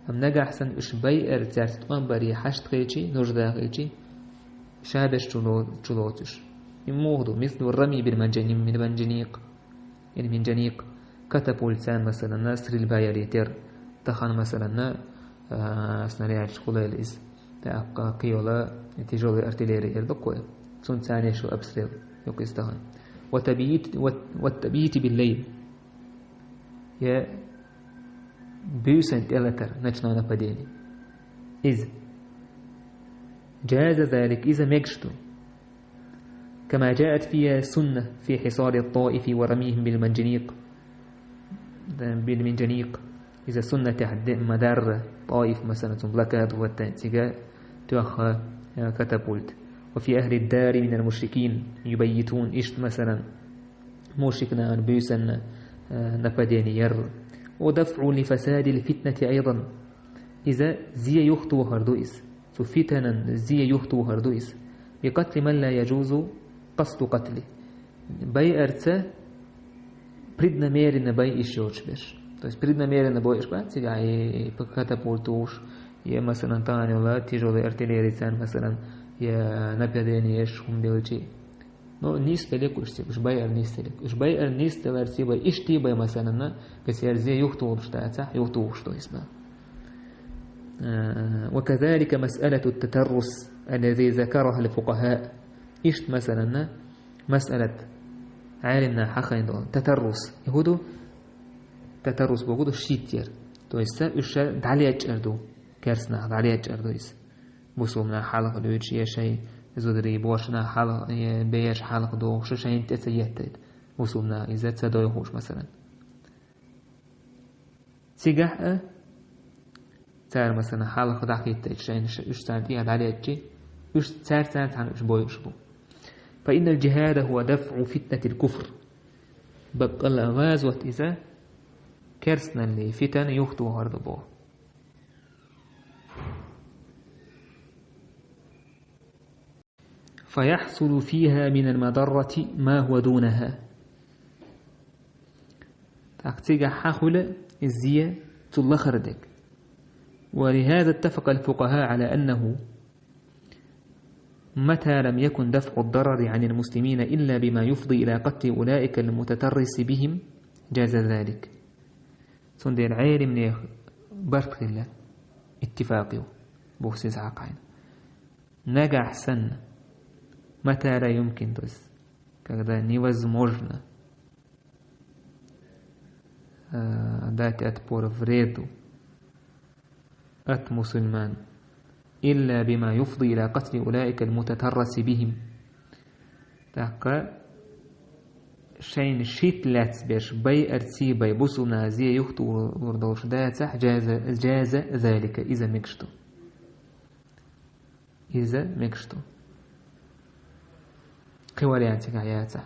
Амма нагахь санна уьш байар цаьрца тӀом баре хьашт хилчий, нужда хилчий, ша беш чу ло-, чу лоцуш. И муха ду, مثل الرمي بالمنجن-, بالمنجنيق. Или минжаникъ, катапультца, масалан, стрельба яр, етар. Тахана, масалан, а, снарядаш хуьлийла иза. ТӀаккха кхин йола тяжёлая артиллерия эр ду-кх вай. Цунца царна еш йолу обстрел ю-кх иза тахана. والتبييت، والتبييت بالليل. Я буьйсанна тӀелатар, ночное нападение. Иза. جاز ذلك, иза мегаш ду. كما جاءت فيها سنة في حصار الطائف ورميهم بالمنجنيق. بالمنجنيق. Иза суннатехь де-, ма-дарра, ТӀаиф, масалан, цунна блокаду хӀоттайна, цига тоьхна, э, катапульт. وفي أهل الدار من المشركين يبيتون, иштта, масалан, мушрик нахана буьйсанна, э, нападение яр. ودفع لفساد الفتنة أيضا. Иза зе юхатохар ду иза. Цу фитанан зе юхатохар ду иза. بقتل من لا يجوز قصد قتله. Байарца преднамеренно байъеш йоцуш берш. То есть преднамеренно бойъеш бац, цигахь и, и катапульт тухуш, я, масалан, тахана йола тяжёлая артиллерияца, масалан, я нападение еш хӀума делчий. Но нисделира уьш цига, уьш байар нисделира. Уьш байар нисделар цига бен, иштта бен, масалан, кхин церан зе юхатухуш дацахь, юхатухуш ду иза. Э, وكذلك مسألة التترس الذي ذكرها الفقهاء. Иштта, масалан, масъалат Ӏелимнаха хьахийна долу. Татаррус. И хӀун ду? Татаррус бохург ду щит яр. То есть, уьш ша дӀалечкъар ду. Керстанах дӀалечкъар ду иза. Бусулба нах хьалха дуьйцуш, я шайн зударий, божарий нах хьалха, я бераш хьалха дохуш, шайна тӀе ца еттайта. Бусулба нах иза ца дойхуш, масалан. Цигахь а цара, масалан, хьалха дӀахӀиттайта шайна, ш-, уьш царна тӀехьа дӀалечкъий, уьш цаьрца цхьаьна уьш бойъуш бу. فإن الجهاد هو دفع فتنة الكفر. Баккъалла гӀазот иза керстаналлин фитан юхатохар ду боху. فيحصل فيها من المضرة ما هو دونها. ТӀаккха цигахь хьахуьлу зе цул лахара дерг. ولهذا اتفق الفقهاء على أنه متى لم يكن دفع الضرر عن المسلمين إلا بما يفضي إلى قتل أولئك المتترس بهم جاز ذلك. Цундела Ӏелимнех барт хилла, иттифакъ ю, боху сиза хьакхайна. Нагахь санна, متى لا يمكن, то есть, когда невозможно, дать отпор, вреду от мусульман, إلا بما يفضي إلى قتل أولئك المتترس بهم. ТӀаккха шайна шийтта лаьцна берш байар, ций бай, бусулба наха зе юхатухур долуш дацахь, جاز، جاز ذلك, иза мегаш ду. Иза мегаш ду. Кхин вариант цигахь яцахь.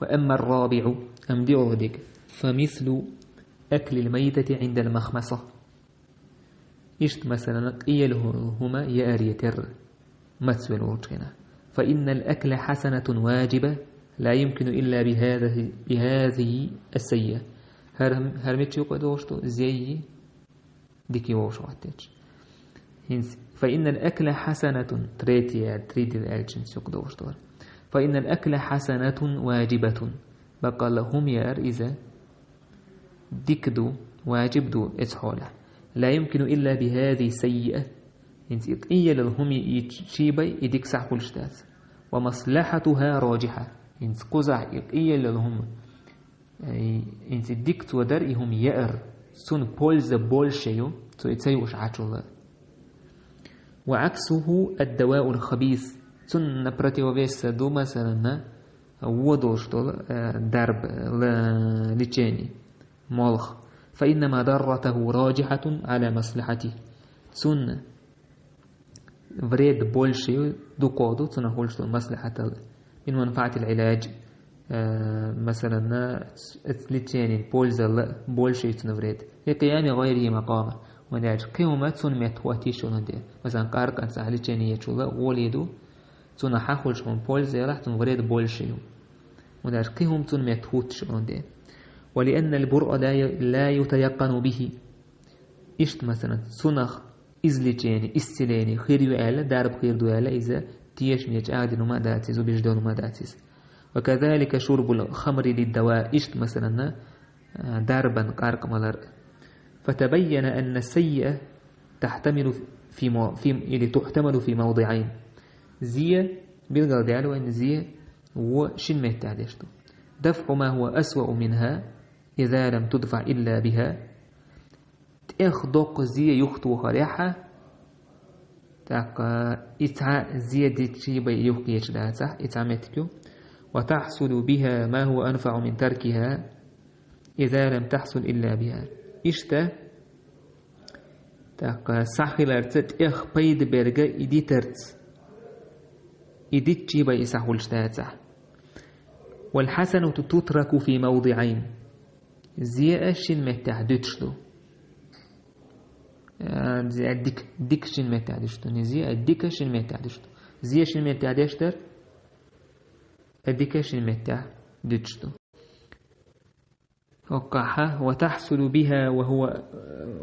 وأما الرابع, амма диъолгӀа дика, فمثل أكل الميتة عند المخمصة. Иштта, масалан, къелла хӀу-, хӀума яар я терра, мацвелла волчу хенахь. فإن الأكل حسنة واجبة لا يمكن إلا بهذه، بهذه السيئة. ХӀара, хӀара мича юкъа долуш ду? Зеи дикеи вовшах хӀоттийча. ХӀинца, فإن الأكل حسنة, третья, три дила аьлча, хӀинца юкъа долуш ду хӀара. فإن الأكل حسنة واجبة. Баккъалла хӀума яар иза дика ду, важиб ду эцу хьолехь. لا يمكن إلا بهذه السيئة. ХӀинца и къелла хӀума и чий бай, и дика схьа хуьлуш дац. ومصلحتها راجحة. ХӀинца кхузахь и къелла хӀума, э, хӀинца и дика цо дар, и хӀума яар, цунна польза больше ю, цо и ца юуш Ӏачул а. وعكسه الدواء الخبيث. Цунна противовес ду, масалан, вон долуш долу, э, дарба, л-, лечение, молха. فإن مضرته راجحة على مصلحته. Цунна вред больше ю, дукха ду цунах хуьлуш долу маслахьатал. من منفعة العلاج, э, масалан, оцу леченин пользал больше ю цунна вред. لقيام غيره مقامه. ХӀунда аьлча кхин хӀума цунна метта хӀоттийша йолун де. Масалан, къаркъанца ахь лечение ечул а гӀоле ду, цунах хьан хуьлуш хӀума польза ялахь, цунна вред больше ю. ХӀунда аьлча кхин хӀума цунна метта хӀуттуш йолун де. ولأن البرء لا ي-، لا يتيقن به. Иштта, масалан, цунах излечение, исцеление хир ю аьлла, дарба хир ду аьлла, иза тешаме чӀагӀдина хӀума а дац иза, зубеж долу хӀума а дац иза. وكذلك شرب الخمر للدواء. Иштта, масалан, а, дарбан къаркъа малар. فتبين أن السيئة تحتمل في مو-، في، или تحتمل في موضعين. Зе, билггал даьлла вайн, зе вон шина меттехь деш ду. دفع ما هو أسوأ منها إذا لم تدفع إلا بها. ТӀех доккха зе юхатохарехь, тӀаккха и цхьа зе дичий бай юхкечу дацахь, и цхьа меттиг ю. وتحصل بها ما هو أنفع من تركها إذا لم تحصل إلا بها. Иштта, тӀаккха схьахиларца тӀех пайда берг и дитарца, и дичий бай и схьахуьлуш дацахь. والحسنة تترك في موضعين. Зе а шина меттехь дуьтуш ду. А, зе а дика, дика шина меттехь дуьтуш ду. Не зе а, дика шина меттехь дуьтуш ду. Зе шина меттехь деш дара, а дика шина меттехь дуьтуш ду. ХӀоккхахьа, وتحصل بها وهو،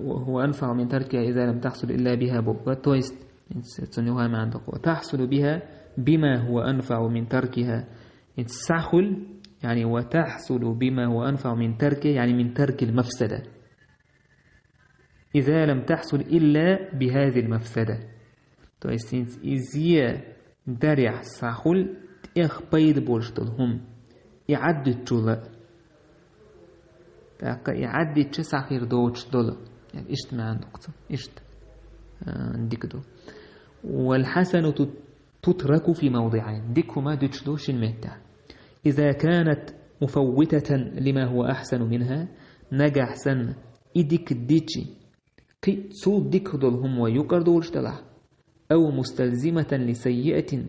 وهو أنفع من تركها إذا لم تحصل إلا بها бу. То есть, цунна юха маьӀна доккху. وتحصل بها بما هو أنفع من تركها. ХӀинца схьахуьлу, яъни, وتحصل بما هو أنفع من تركه، يعني من ترك المفسدة. إذا لم تحصل إلا بهذه المفسدة. То есть, хӀинца и зе дарехь схьахуьлу тӀех пайда болуш долу хӀума, и Ӏаддуьтучул а. ТӀаккха и Ӏаддитча схьахир доцуш долу. Яъни иштта маьӀна доккху цо. Иштта, а, дика ду. والحسنة تترك في موضعين. Дика хӀума дуьтуш ду шина меттехь. إذا كانت مفوتة لما هو أحسن منها, нагахь санна и дика дичи, кхин цул дика долу хӀума вай юкъара долуш делахь, أو مستلزمة لسيئة,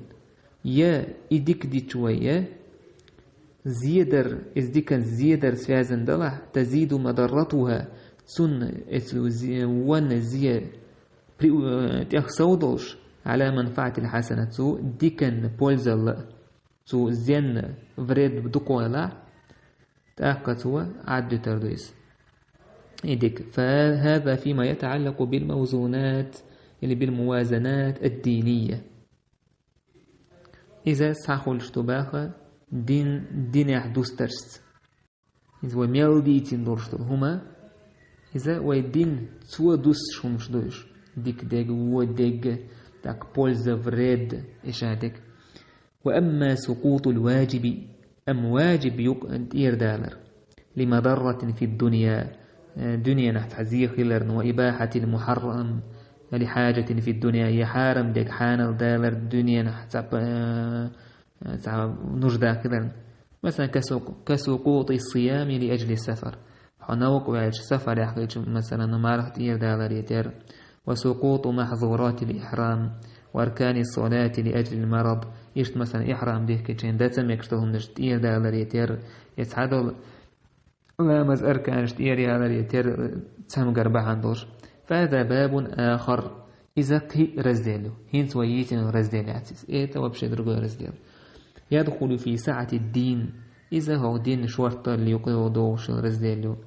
я и дика дичи вай, я зе дар, иза дикан зе дар связан делахь, تزيد مضرتها, цунна эцу зе-, ванна зе при-, э, тӀех сов долуш, على منفعة الحسنة, цу диканна пользалла, цу зенна вред дукха вайлахь, тӀаккха цо Ӏаддуьтур ду иза. И дика. فهذا فيما يتعلق بالموزونات или بالموازنات الدينية. Иза схьахуьлуш ду баха дин, динехь дустаршца. Иза вай мел дийцина долуш долу хӀума, иза вай дин цо дуссуш хӀумаш ду уьш. Дика дег, вон дег, так, польза, вред, иша дег. وأما سقوط الواجب, амма важиб юкъа тӀера далар. لمضرة في الدنيا, дуьненахь цхьа зе хиларна, وإباحة المحرم لحاجة في الدنيا, я хьарам дерг хьанал далар дуьненахь цхьа, цхьа нужда хиларна. Масалан, كسقوط الصيام لأجل السفر. Хьо новкъа ваьлча, сафарехь хилча, масалан, марха тӀера даларе терра. وسقوط محظورات الإحرام وأركان الصلاة لأجل المرض. Иштта, масалан, ихьрам дихкича, дан ца мегаш долу хӀуманаш тӀера даларе терра. Я цхьадолу ламаз арканаш тӀера яларе терра цамгар бахьана долуш. فهذا باب آخر. Иза кхин а раздел ю. ХӀинца вай йийцина раздел яц иза. Это вообще другой раздел. يدخل في سعة الدين. Иза хӀокху дин шортталла юкъа догӀуш йолу раздел ю.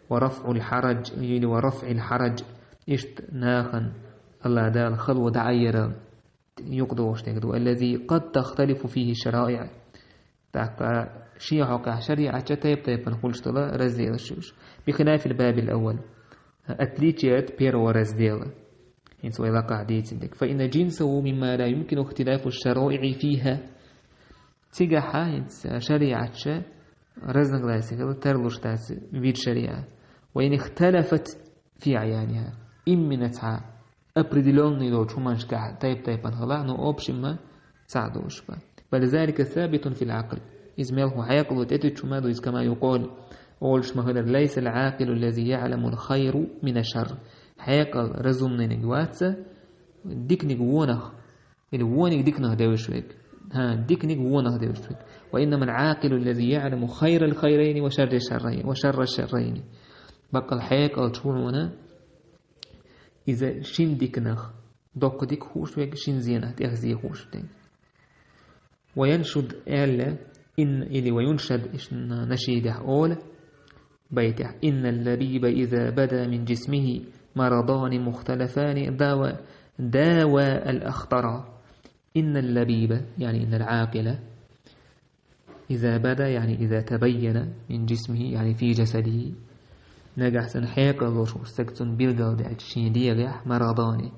ورفع الحرج, или ورفع الحرج. Иштта нахана АллахӀ Дала хало дӀаайъярал юкъа догӀуш дерг ду. الذي قد تختلف فيه الشرائع. ТӀаккха шен хьокъехь шариӀатча тайп-тайпана хуьлуш долу разделаш ю уьш. بخلاف الباب الأول. Отличие от первого раздела. ХӀинца вай лакхахь дийцина дерг. فإن جنسه مما لا يمكن اختلاف الشرائع فيها. Цигахьа хӀинца шариӀатча разногласие хила тарлуш дац вид шариӀа. وإن اختلفت في أعيانها. Именно цхьа определённый долчу хӀуманашкахь тайп-тайпана хилахь, но общем цхьаъ долуш бан. بل ذلك ثابت في العقل. Иза мелхо хьекъало тӀетуьттуш хӀума ду иза, كما يقال, олуш ма хилар: ليس العاقل الذي يعلم الخير من الشر. Хьекъал, разумнаниг вац диканиг вонах, или вониг диканах девзаш верг. ХӀа, диканиг вонах девзаш верг. وإنما العاقل الذي يعلم خير الخيرين وشر الشرين, وشر الشرين. Баккъал хьекъалча ву хьуна иза шин диканах доккха дика хууш верг, шин зенах тӀех зе хууш верг. وينشد аьлла, إن, или وينشد, иштта нашидехь ола, байтехь: إن اللبيب إذا بدا من جسمه مرضان مختلفان داوى, داوى الأخطر. إن اللبيب, يعني إن العاقل, إذا بدا, يعني إذا تبين من جسمه, يعني في جسده. Нагахь санна хьекъал лоруш волу стаг цунна билгал даьлча шен дегӀехь مرضان,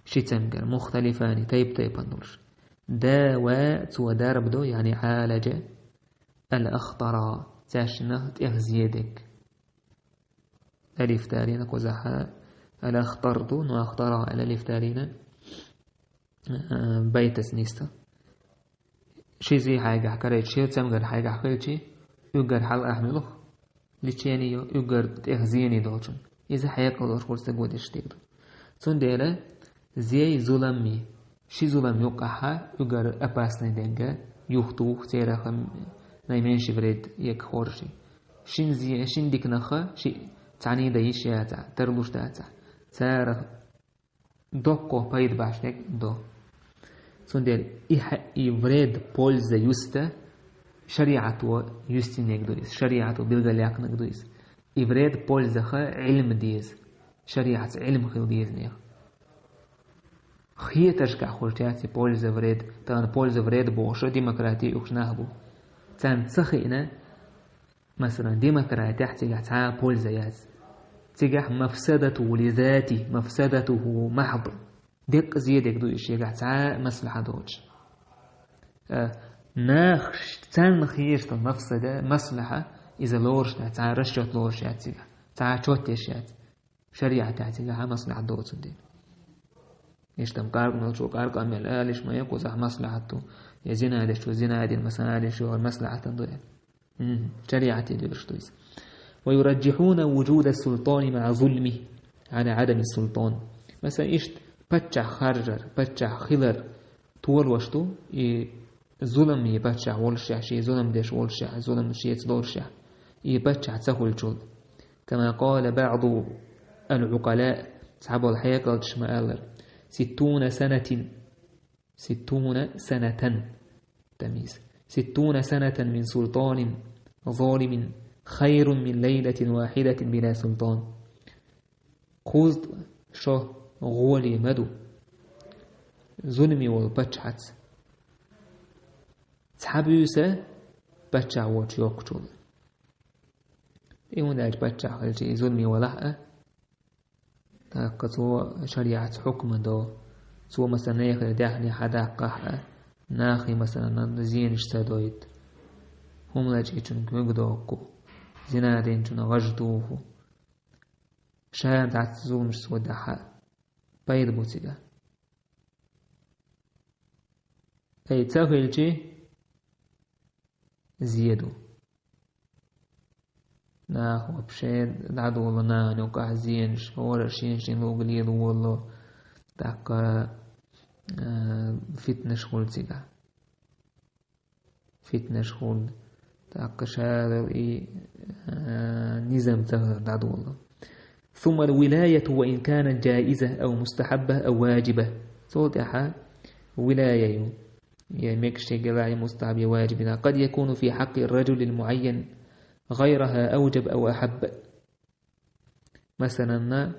ши цамгар, مختلفان, тайп-тайпана долуш. داوى, цо дарба до, يعني عالج, الأخطر, цаьршиннах тӀех зе дерг. Алиф далийна кхузахьа, الأخطر ду, но أخطر аьлла алиф далийна, а, байтаца нисдан. Ши зе хьайгахь карайча, ши цамгар хьайгахь хилча, уггар хьалаахь муьлха лечение ю, уггар тӀех зене долчун. Иза хьекъал лоруш волу стага деш дерг ду. Цундела зеи зуламмий, ши зулам юккъахьа уггар опасный дерг, юхатуху церах наименьший вред егга хоржий. Шин зе, шин диканах ши цхьаний дан йиш яцахь, тарлуш дацахь, царах доккхо пайда баш дерг до. Цундела и хьа-, и вред, польза юста шариӀато юстинарг ду иза, шариӀато билгалъяьккхинарг ду иза. И вред, пользаха Ӏилма деза, шариӀатца Ӏилма хила деза нехан. Хетаршкахь хуьлуш яц и польза, вред, тахана польза, вред бохуш демократи юхуш нах бу. Царна ца хиъна, масалан, демократехь цигахь цхьа а польза яц. Цигахь مفسدة لذاته, مفسدة محض. Деккъа зе дерг ду иза, шегахь цхьа а маслахьа доцуш. Э, нах ш-, царна хезаш долу мафсада, маслахьа, иза лоруш дац, цхьа а расчет лоруш яц цигахь, цхьа а чот еш яц. ШариӀатехь цигахь а маслахьат доцун дела. Иштта-м къаркъа мелчо къаркъа мел алиш ма ян кхузахь маслахьат ду, я зина дечо зина дина, масала, алиш йогӀур маслахьатан ду. Мгм. ШариӀате доьраш ду иза. ويرجحون وجود السلطان مع ظلمه على عدم السلطان. Масала, иштта паччахь харжар, паччахь хилар толош ду, и зулам, и паччахь волушехь, шен зулам деш волушехь, зулам шеца лорушехь, и паччахь ца хуьлучул. كما قال بعض العقلاء, цхьаболу хьекъалчаш ма-аллара: ستون سنة, ستون سنة, тамйиз. ستون سنة من سلطان ظالم خير من ليلة واحدة بلا سلطان. Кхузткъа шо гӀоле ма ду зуламе волу паччахьаца цхьа буьйса паччахь воцуш йоккхучул. И хӀунда аьлча паччахь хилча, и зуламе валахь а, тӀаккха цо шариӀатца хьукма до, цо, масала, нехан даьхни хьадаккхахь а, нахе, масала, зенаш ца дойту, хӀума лачкъийчун куьг доккху. зина динчунна гӀаж туху. Ша дӀаца зуламаш цо дахьа пайда бу цигахь. Ай, ца хилчи, зе ду. Нах вообще дӀадолу нахана юкъахь зенаш, хӀора шен-шен луга лела волу, тӀаккха, а, фитнаш хуьлу цигахь. Фитнаш хуьлу, тӀаккха шадал и, а, низам ца дӀадолу. ثم الولاية وإن كانت جائزة أو مستحبة أو واجبة. Цул тӀаьхьа вилая ю. Я мегаш дерг а, я мустахьаб, я ваджиб. قد يكون في حق الرجل المعين غيرها أوجب أو أحب. Масалан,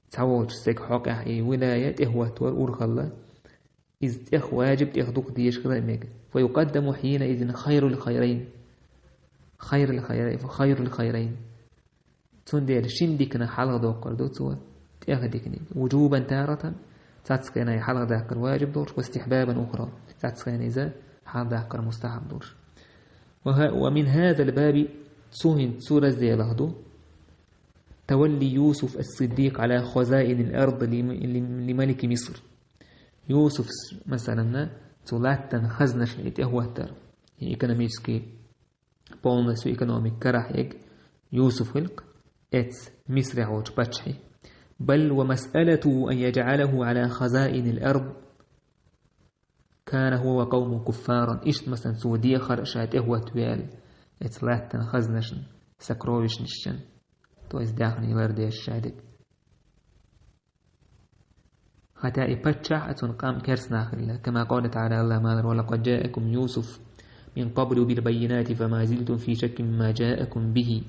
цхьаволчу стеган хьокъехь и вилая тӀехӀоттор урхалла, иза тӀех ваджиб, тӀех дукха дезаш хила а мега. فيقدم حينئذ خير الخيرين. خير الخيرين، خير الخيرين. Цундела шина диканах хьалхадоккхур ду цо тӀех диканиг. وجوبا تارة, цхьацца хенахь хьалхадаккхар ваджиб долуш, واستحبابا أخرى, цхьацца хенахь иза хьалхадаккхар мустахьаб долуш. وه-، ومن هذا الباب, цу хӀинца цу разделах ду, تولي يوسف الصديق على خزائن الأرض لم-، لم-، لملك مصر. Юсуфс, масалан, цу латтан хазнашна и тӀехӀоттар, и экономический полностью экономика карахь ерг Юсуф хилла, эцу Мисрехь волчу паччахье. بل ومسألته أن يجعله على خزائن الأرض كان هو وقومه كفارا. Иштта, масалан, цо дехар ша тӀехӀотта веана, эцу латтан хазнашна, сокровищнашна, то есть даьхний лардеш ша дерг. Хотя и паччахь а, цуьнан къам керстанах хилла, كما قال تعالى, Аллах ма аллара: ولقد جاءكم يوسف من قبل بالبينات فما زلتم في شك مما جاءكم به.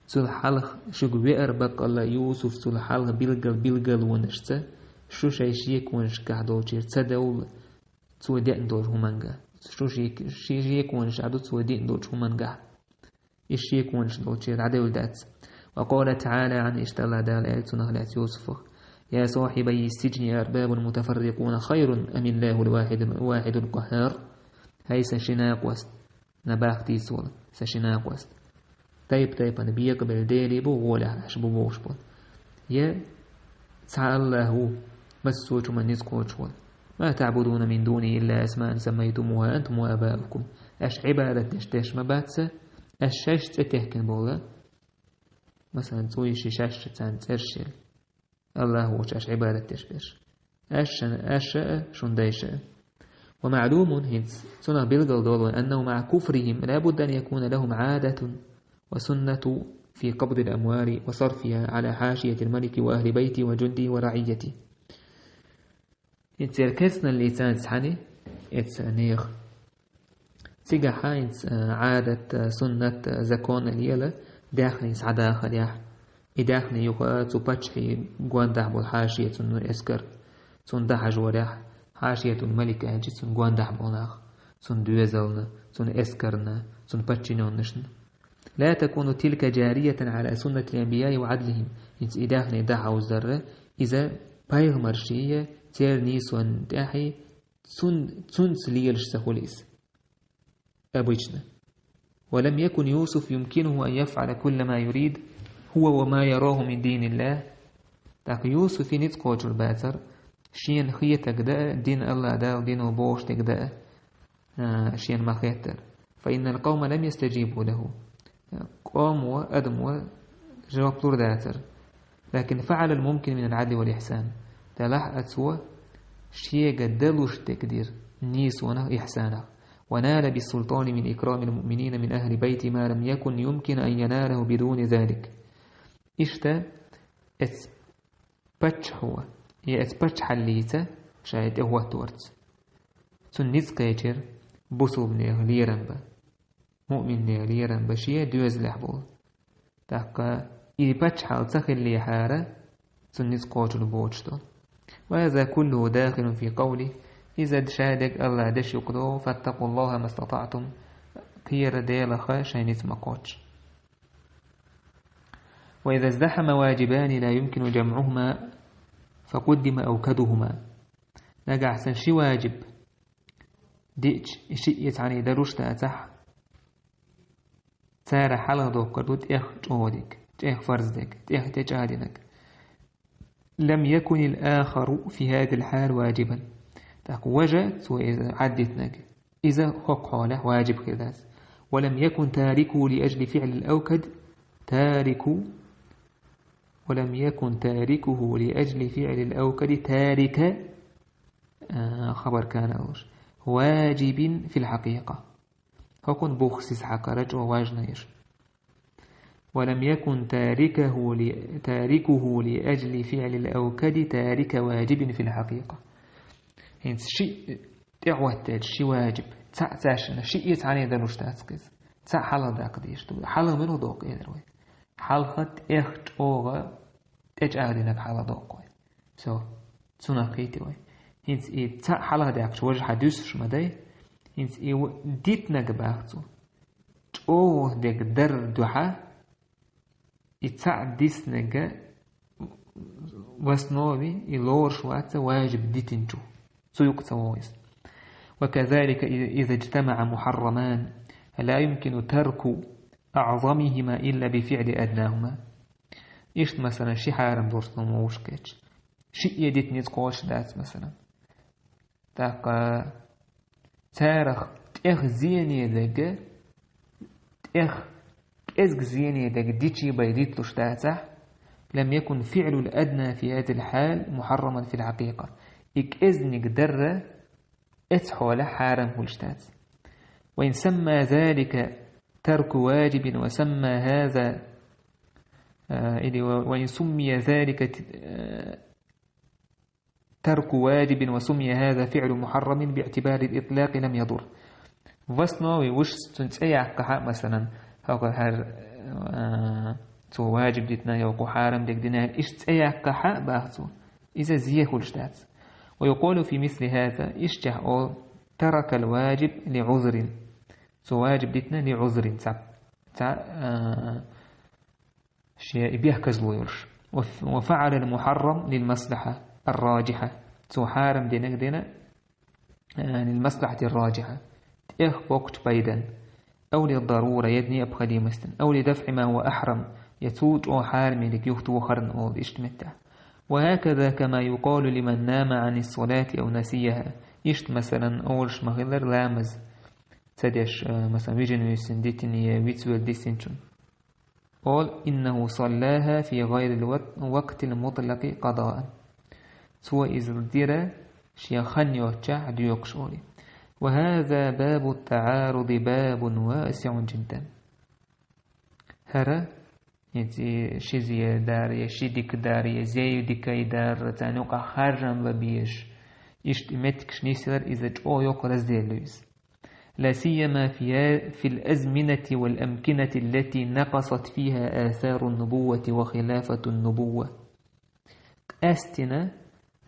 Цул хьалха шуьга веара баккъалла Юсуф цул хьалха билггал билгалонашца, шу шайн шеконашкахь долчуьра ца довла, цо деана долчу хӀуманга. Шу шек-, ши-, шеконаш а ду цо деана долчу хӀумангахь. И шеконаш долчуьра дӀадевлла дац. وقال تعالى عنه, иштта Аллах Дала аьлла цунах лаьцна Юсуфах: يا صاحبي السجن أأرباب متفرقون خير أم الله الواحد، الواحد القهار. ХӀай сан ши накъост, набахтийца волу сан ши накъост. Тайп-тайпана бекъабелла делий бу гӀолехь аша бу бохуш болу? Я цхьа Аллах ву, массо а хӀуманна ницкъ кхочуш волу? ما تعبدون من دونه إلا أسماء سميتموها أنتم وآباؤكم. Аша Ӏибадат деш дерш ма бац сан, аша шаьш цӀе техкина болу, масалан, цӀуйш шаьш царна цӀерш елла. Аллах воцуш аша Ӏибадат деш берш. Аша, аша а, шун дайша а. ومعلوم, хӀинца цунах билгал долу, أنه مع كفرهم لا بد أن يكون لهم عادة وسنة في قبض الأموال وصرفها على حاشية الملك وأهل بيته وجنده ورعيته. ХӀинца церан керстаналлица цхьаьна эца нехан. Цигахь хӀинца, а, Ӏадат, а, суннат, а, закон а лела, даьхни схьадахарехь. И даьхни юха цу паччахьан гондахь болу хьашия, цуьнан эскар, цунна дахьажорехь, хьашиятул малик аьлча, цуьнан гондахь болу нах, цуьнан доьзална, цуьнан эскарна, цуьнан подчинённашна. لا تكون تلك جارية على سنة الأنبياء وعدلهم. ХӀинца и даьхни дӀахьовзарра, иза пайхамарший, церан нийсонна тӀаьхьий, цун-, цунца лелаш ца хуьлу иза. Обычно. ولم يكن يوسف يمكنه أن يفعل كل ما يريد هو وما يراه من دين الله. ТӀаккха Юсуфе ницкъ кхочур бацара, шена хетарг даа, дин Аллах Дала дино бохуш дерг даа, а, шена ма-хеттара. فإن القوم لم يستجيبوا له. Къомо, адамо жоп лур дацара. لكن فعل الممكن من العدل والإحسان. Делахь а цо шега далуш дерг дира, нийсонах, ихьсанах. ونال بالسلطان من إكرام المؤمنين من أهل بيته ما لم يكن يمكن أن يناله بدون ذلك. Иштта, эц паччахьо, я эц паччахьаллица, шайн тӀехӀотторца, цунна ницкъ кхечира бусулбанех лерам бан, муъминнех лерам бан шен доьзалехь болу. ТӀаккха и паччахьалла ца хиллехьара, цунна ницкъ кхочур боцуш долу. وهذا كله داخل في قوله, иза ша дерг Аллах дешан юкъа догӀу: فاتقوا الله ما استطعتم, кхера Делах шайн ницкъ ма кхоччу. وإذا ازدحم واجبان لا يمكن جمعهما فقدم أوكدهما. Нагахь санна ши ваджиб диъча, и шиъ цхьаьна далуш дацахь, Цара хьалха доккхур ду тӀех чӀогӀа дерг, тӀех фарз дерг, тӀех тӀечӀагӀдинарг. لم يكن الآخر في هذه الحال واجبا. Так, важа цо иза Ӏаддитинарг, иза хӀокху хьолехь важиб хир дац. ولم يكن تاركه لأجل فعل الأوكد تارك، ولم يكن تاركه لأجل فعل الأوكد تارك، а, خبر كان олуш, واجب في الحقيقة. ХӀокхунна бух сиз хьакхара чӀогӀа важна еш. ولم يكن تاركه ل-، تاركه لأجل فعل الأوكد تارك واجب في الحقيقة. ХӀинца шиъ тӀехӀоттаелча ши важиб, цхьаъ цаьшшина, шиъ цхьаьна далуш дац иза. Цхьаъ хьалха даккха дезаш ду. Хьалха мила доккху элира вай? Хьалха тӀех чӀогӀа тӀечӀагӀдинарг хьалха доккху вай. Всё, цунах кхийтира вай. ХӀинца и цхьаъ хьалха даьккхича важа хьан дуьсуш ма дай. ХӀинца и в-, дитинарг бах цо. ЧӀогӀа дерг дарра дуьхьа, и цхьаъ диснарг в основе и лоруш вац важиб дитинчух. Цу юкъа ца вогӀу иза. وكذلك إذا اجتمع محرمان لا يمكن ترك أعظمهما إلا بفعل أدناهما. Иштта, масалан, ши хьарам долуш хӀума вовшахкхетча, шиъ дитина иза кхочуш дац, масалан. ТӀаккха царах тӀех зене дерг, тӀех кӀезиг зене дерг дичий бен дитлуш дацахь, لم يكن فعل الأدنى في هذه الحال محرما في الحقيقة. И кӀеззиг дарра эцу хьолехь хьарам хуьлуш дац. وإن سمى ذلك ترك واجب وسمى هذا، а, или و-، وإن سمي ذلك ت-، а, ترك واجب وسمي هذا فعل محرم باعتبار الإطلاق لم يضر. В основе вуш цуьнан цӀе яккхахьа, масалан, хӀокху хьар-, а, цо важиб дитина, я кху хьарам дерг дина, иштта цӀе яккхахьа, бах цо, иза зе хуьлуш дац. ويقول في مثل هذا, иштта олу: ترك الواجب لعذر. Цо важиб дитина لعذر, цхьа, цхьа, а, шен и бехказло йолуш. وف-، وفعل المحرم للمصلحة الراجحة. Цо хьарам динарг дина, а, للمصلحة الراجحة, тӀех боккхучу пайдан. أو للضرورة, я необходимостан. أو لدفع ما هو أحرم, я цул чӀогӀа хьарам дерг юхатохарна олу иштта меттехь. وهكذا كما يقال لمن نام عن الصلاة أو نسيها. Иштта, масалан, олуш ма-хиллара, ламаз ца деш, а, масалан, вижина вуьссина дитина я вицвелла дисинчунна. Олу: إنه صلاها في غير الوقت المطلق قضاء. Цо иза дира шен хан йоцчохь доькъуш олий. وهذا باب التعارض باب واسع جدا. ХӀара, хӀинца и ши зе дар, я ши дика дар, я зею дикай дар, царна юкъахь харжам лан безаш. Иштта и меттигаш нисъялар, иза чӀогӀа йоккха раздел ю иза. لا سيما في، في الأزمنة والأمكنة التي نقصت فيها آثار النبوة وخلافة النبوة. Къаьстина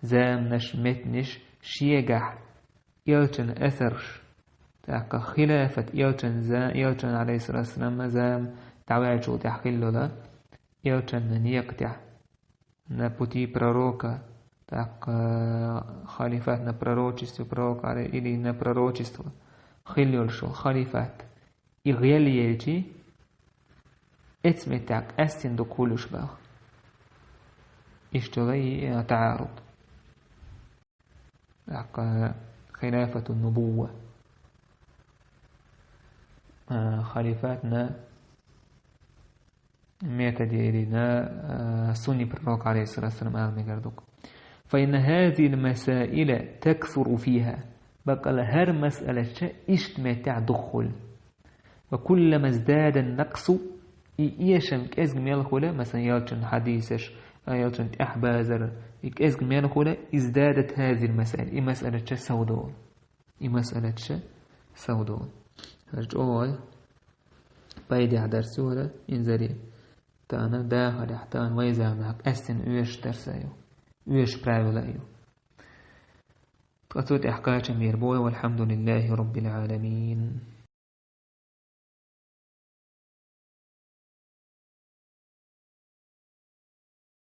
заманаш, меттанаш шегахь элчан асарш, тӀаккха хилафат, элчан за-, элчан, عليه الصلاة والسلام, зама дӀаваьллачул тӀаьхьа хилла йолу, элчанна некъа тӀехь, на пути пророка, тӀаккха халифат на пророчестве пророка, или на пророчество, хилла йолуш йолу халифат, и гӀелъелчи, эцу меттехь къаьстина дукха хуьлуш баха. Иштта йолу и, э, таӀаруд. ТӀаккха хилафату нубувва. А, халифатна методерина, а, сунни пророк, алейхиссалату вассалам, ала мегар ду-кх. فإن هذه المسائل تكثر فيها. Баккъала хӀара масъалача иштта меттехь дукха хуьлу. وكلما ازداد النقص, и эшам кӀезиг мел хуьлу, масалан, элчан хьадисаш, а, элчан тӀаьхьабазар, и кӀезиг мел хуьлу, ازدادت هذه المسائل, и масъалача сов долу. И масъалача сов долу. ХӀара чӀогӀа пайдехь дарс ю хӀара, инзаре. Тахана дахарехь, тахана вай заманахь къаьстина оьшуш дарс а ю. Оьшуш правила а ю. Ткъа цу тӀехь кхачам бер бу вай, والحمد لله رب العالمين.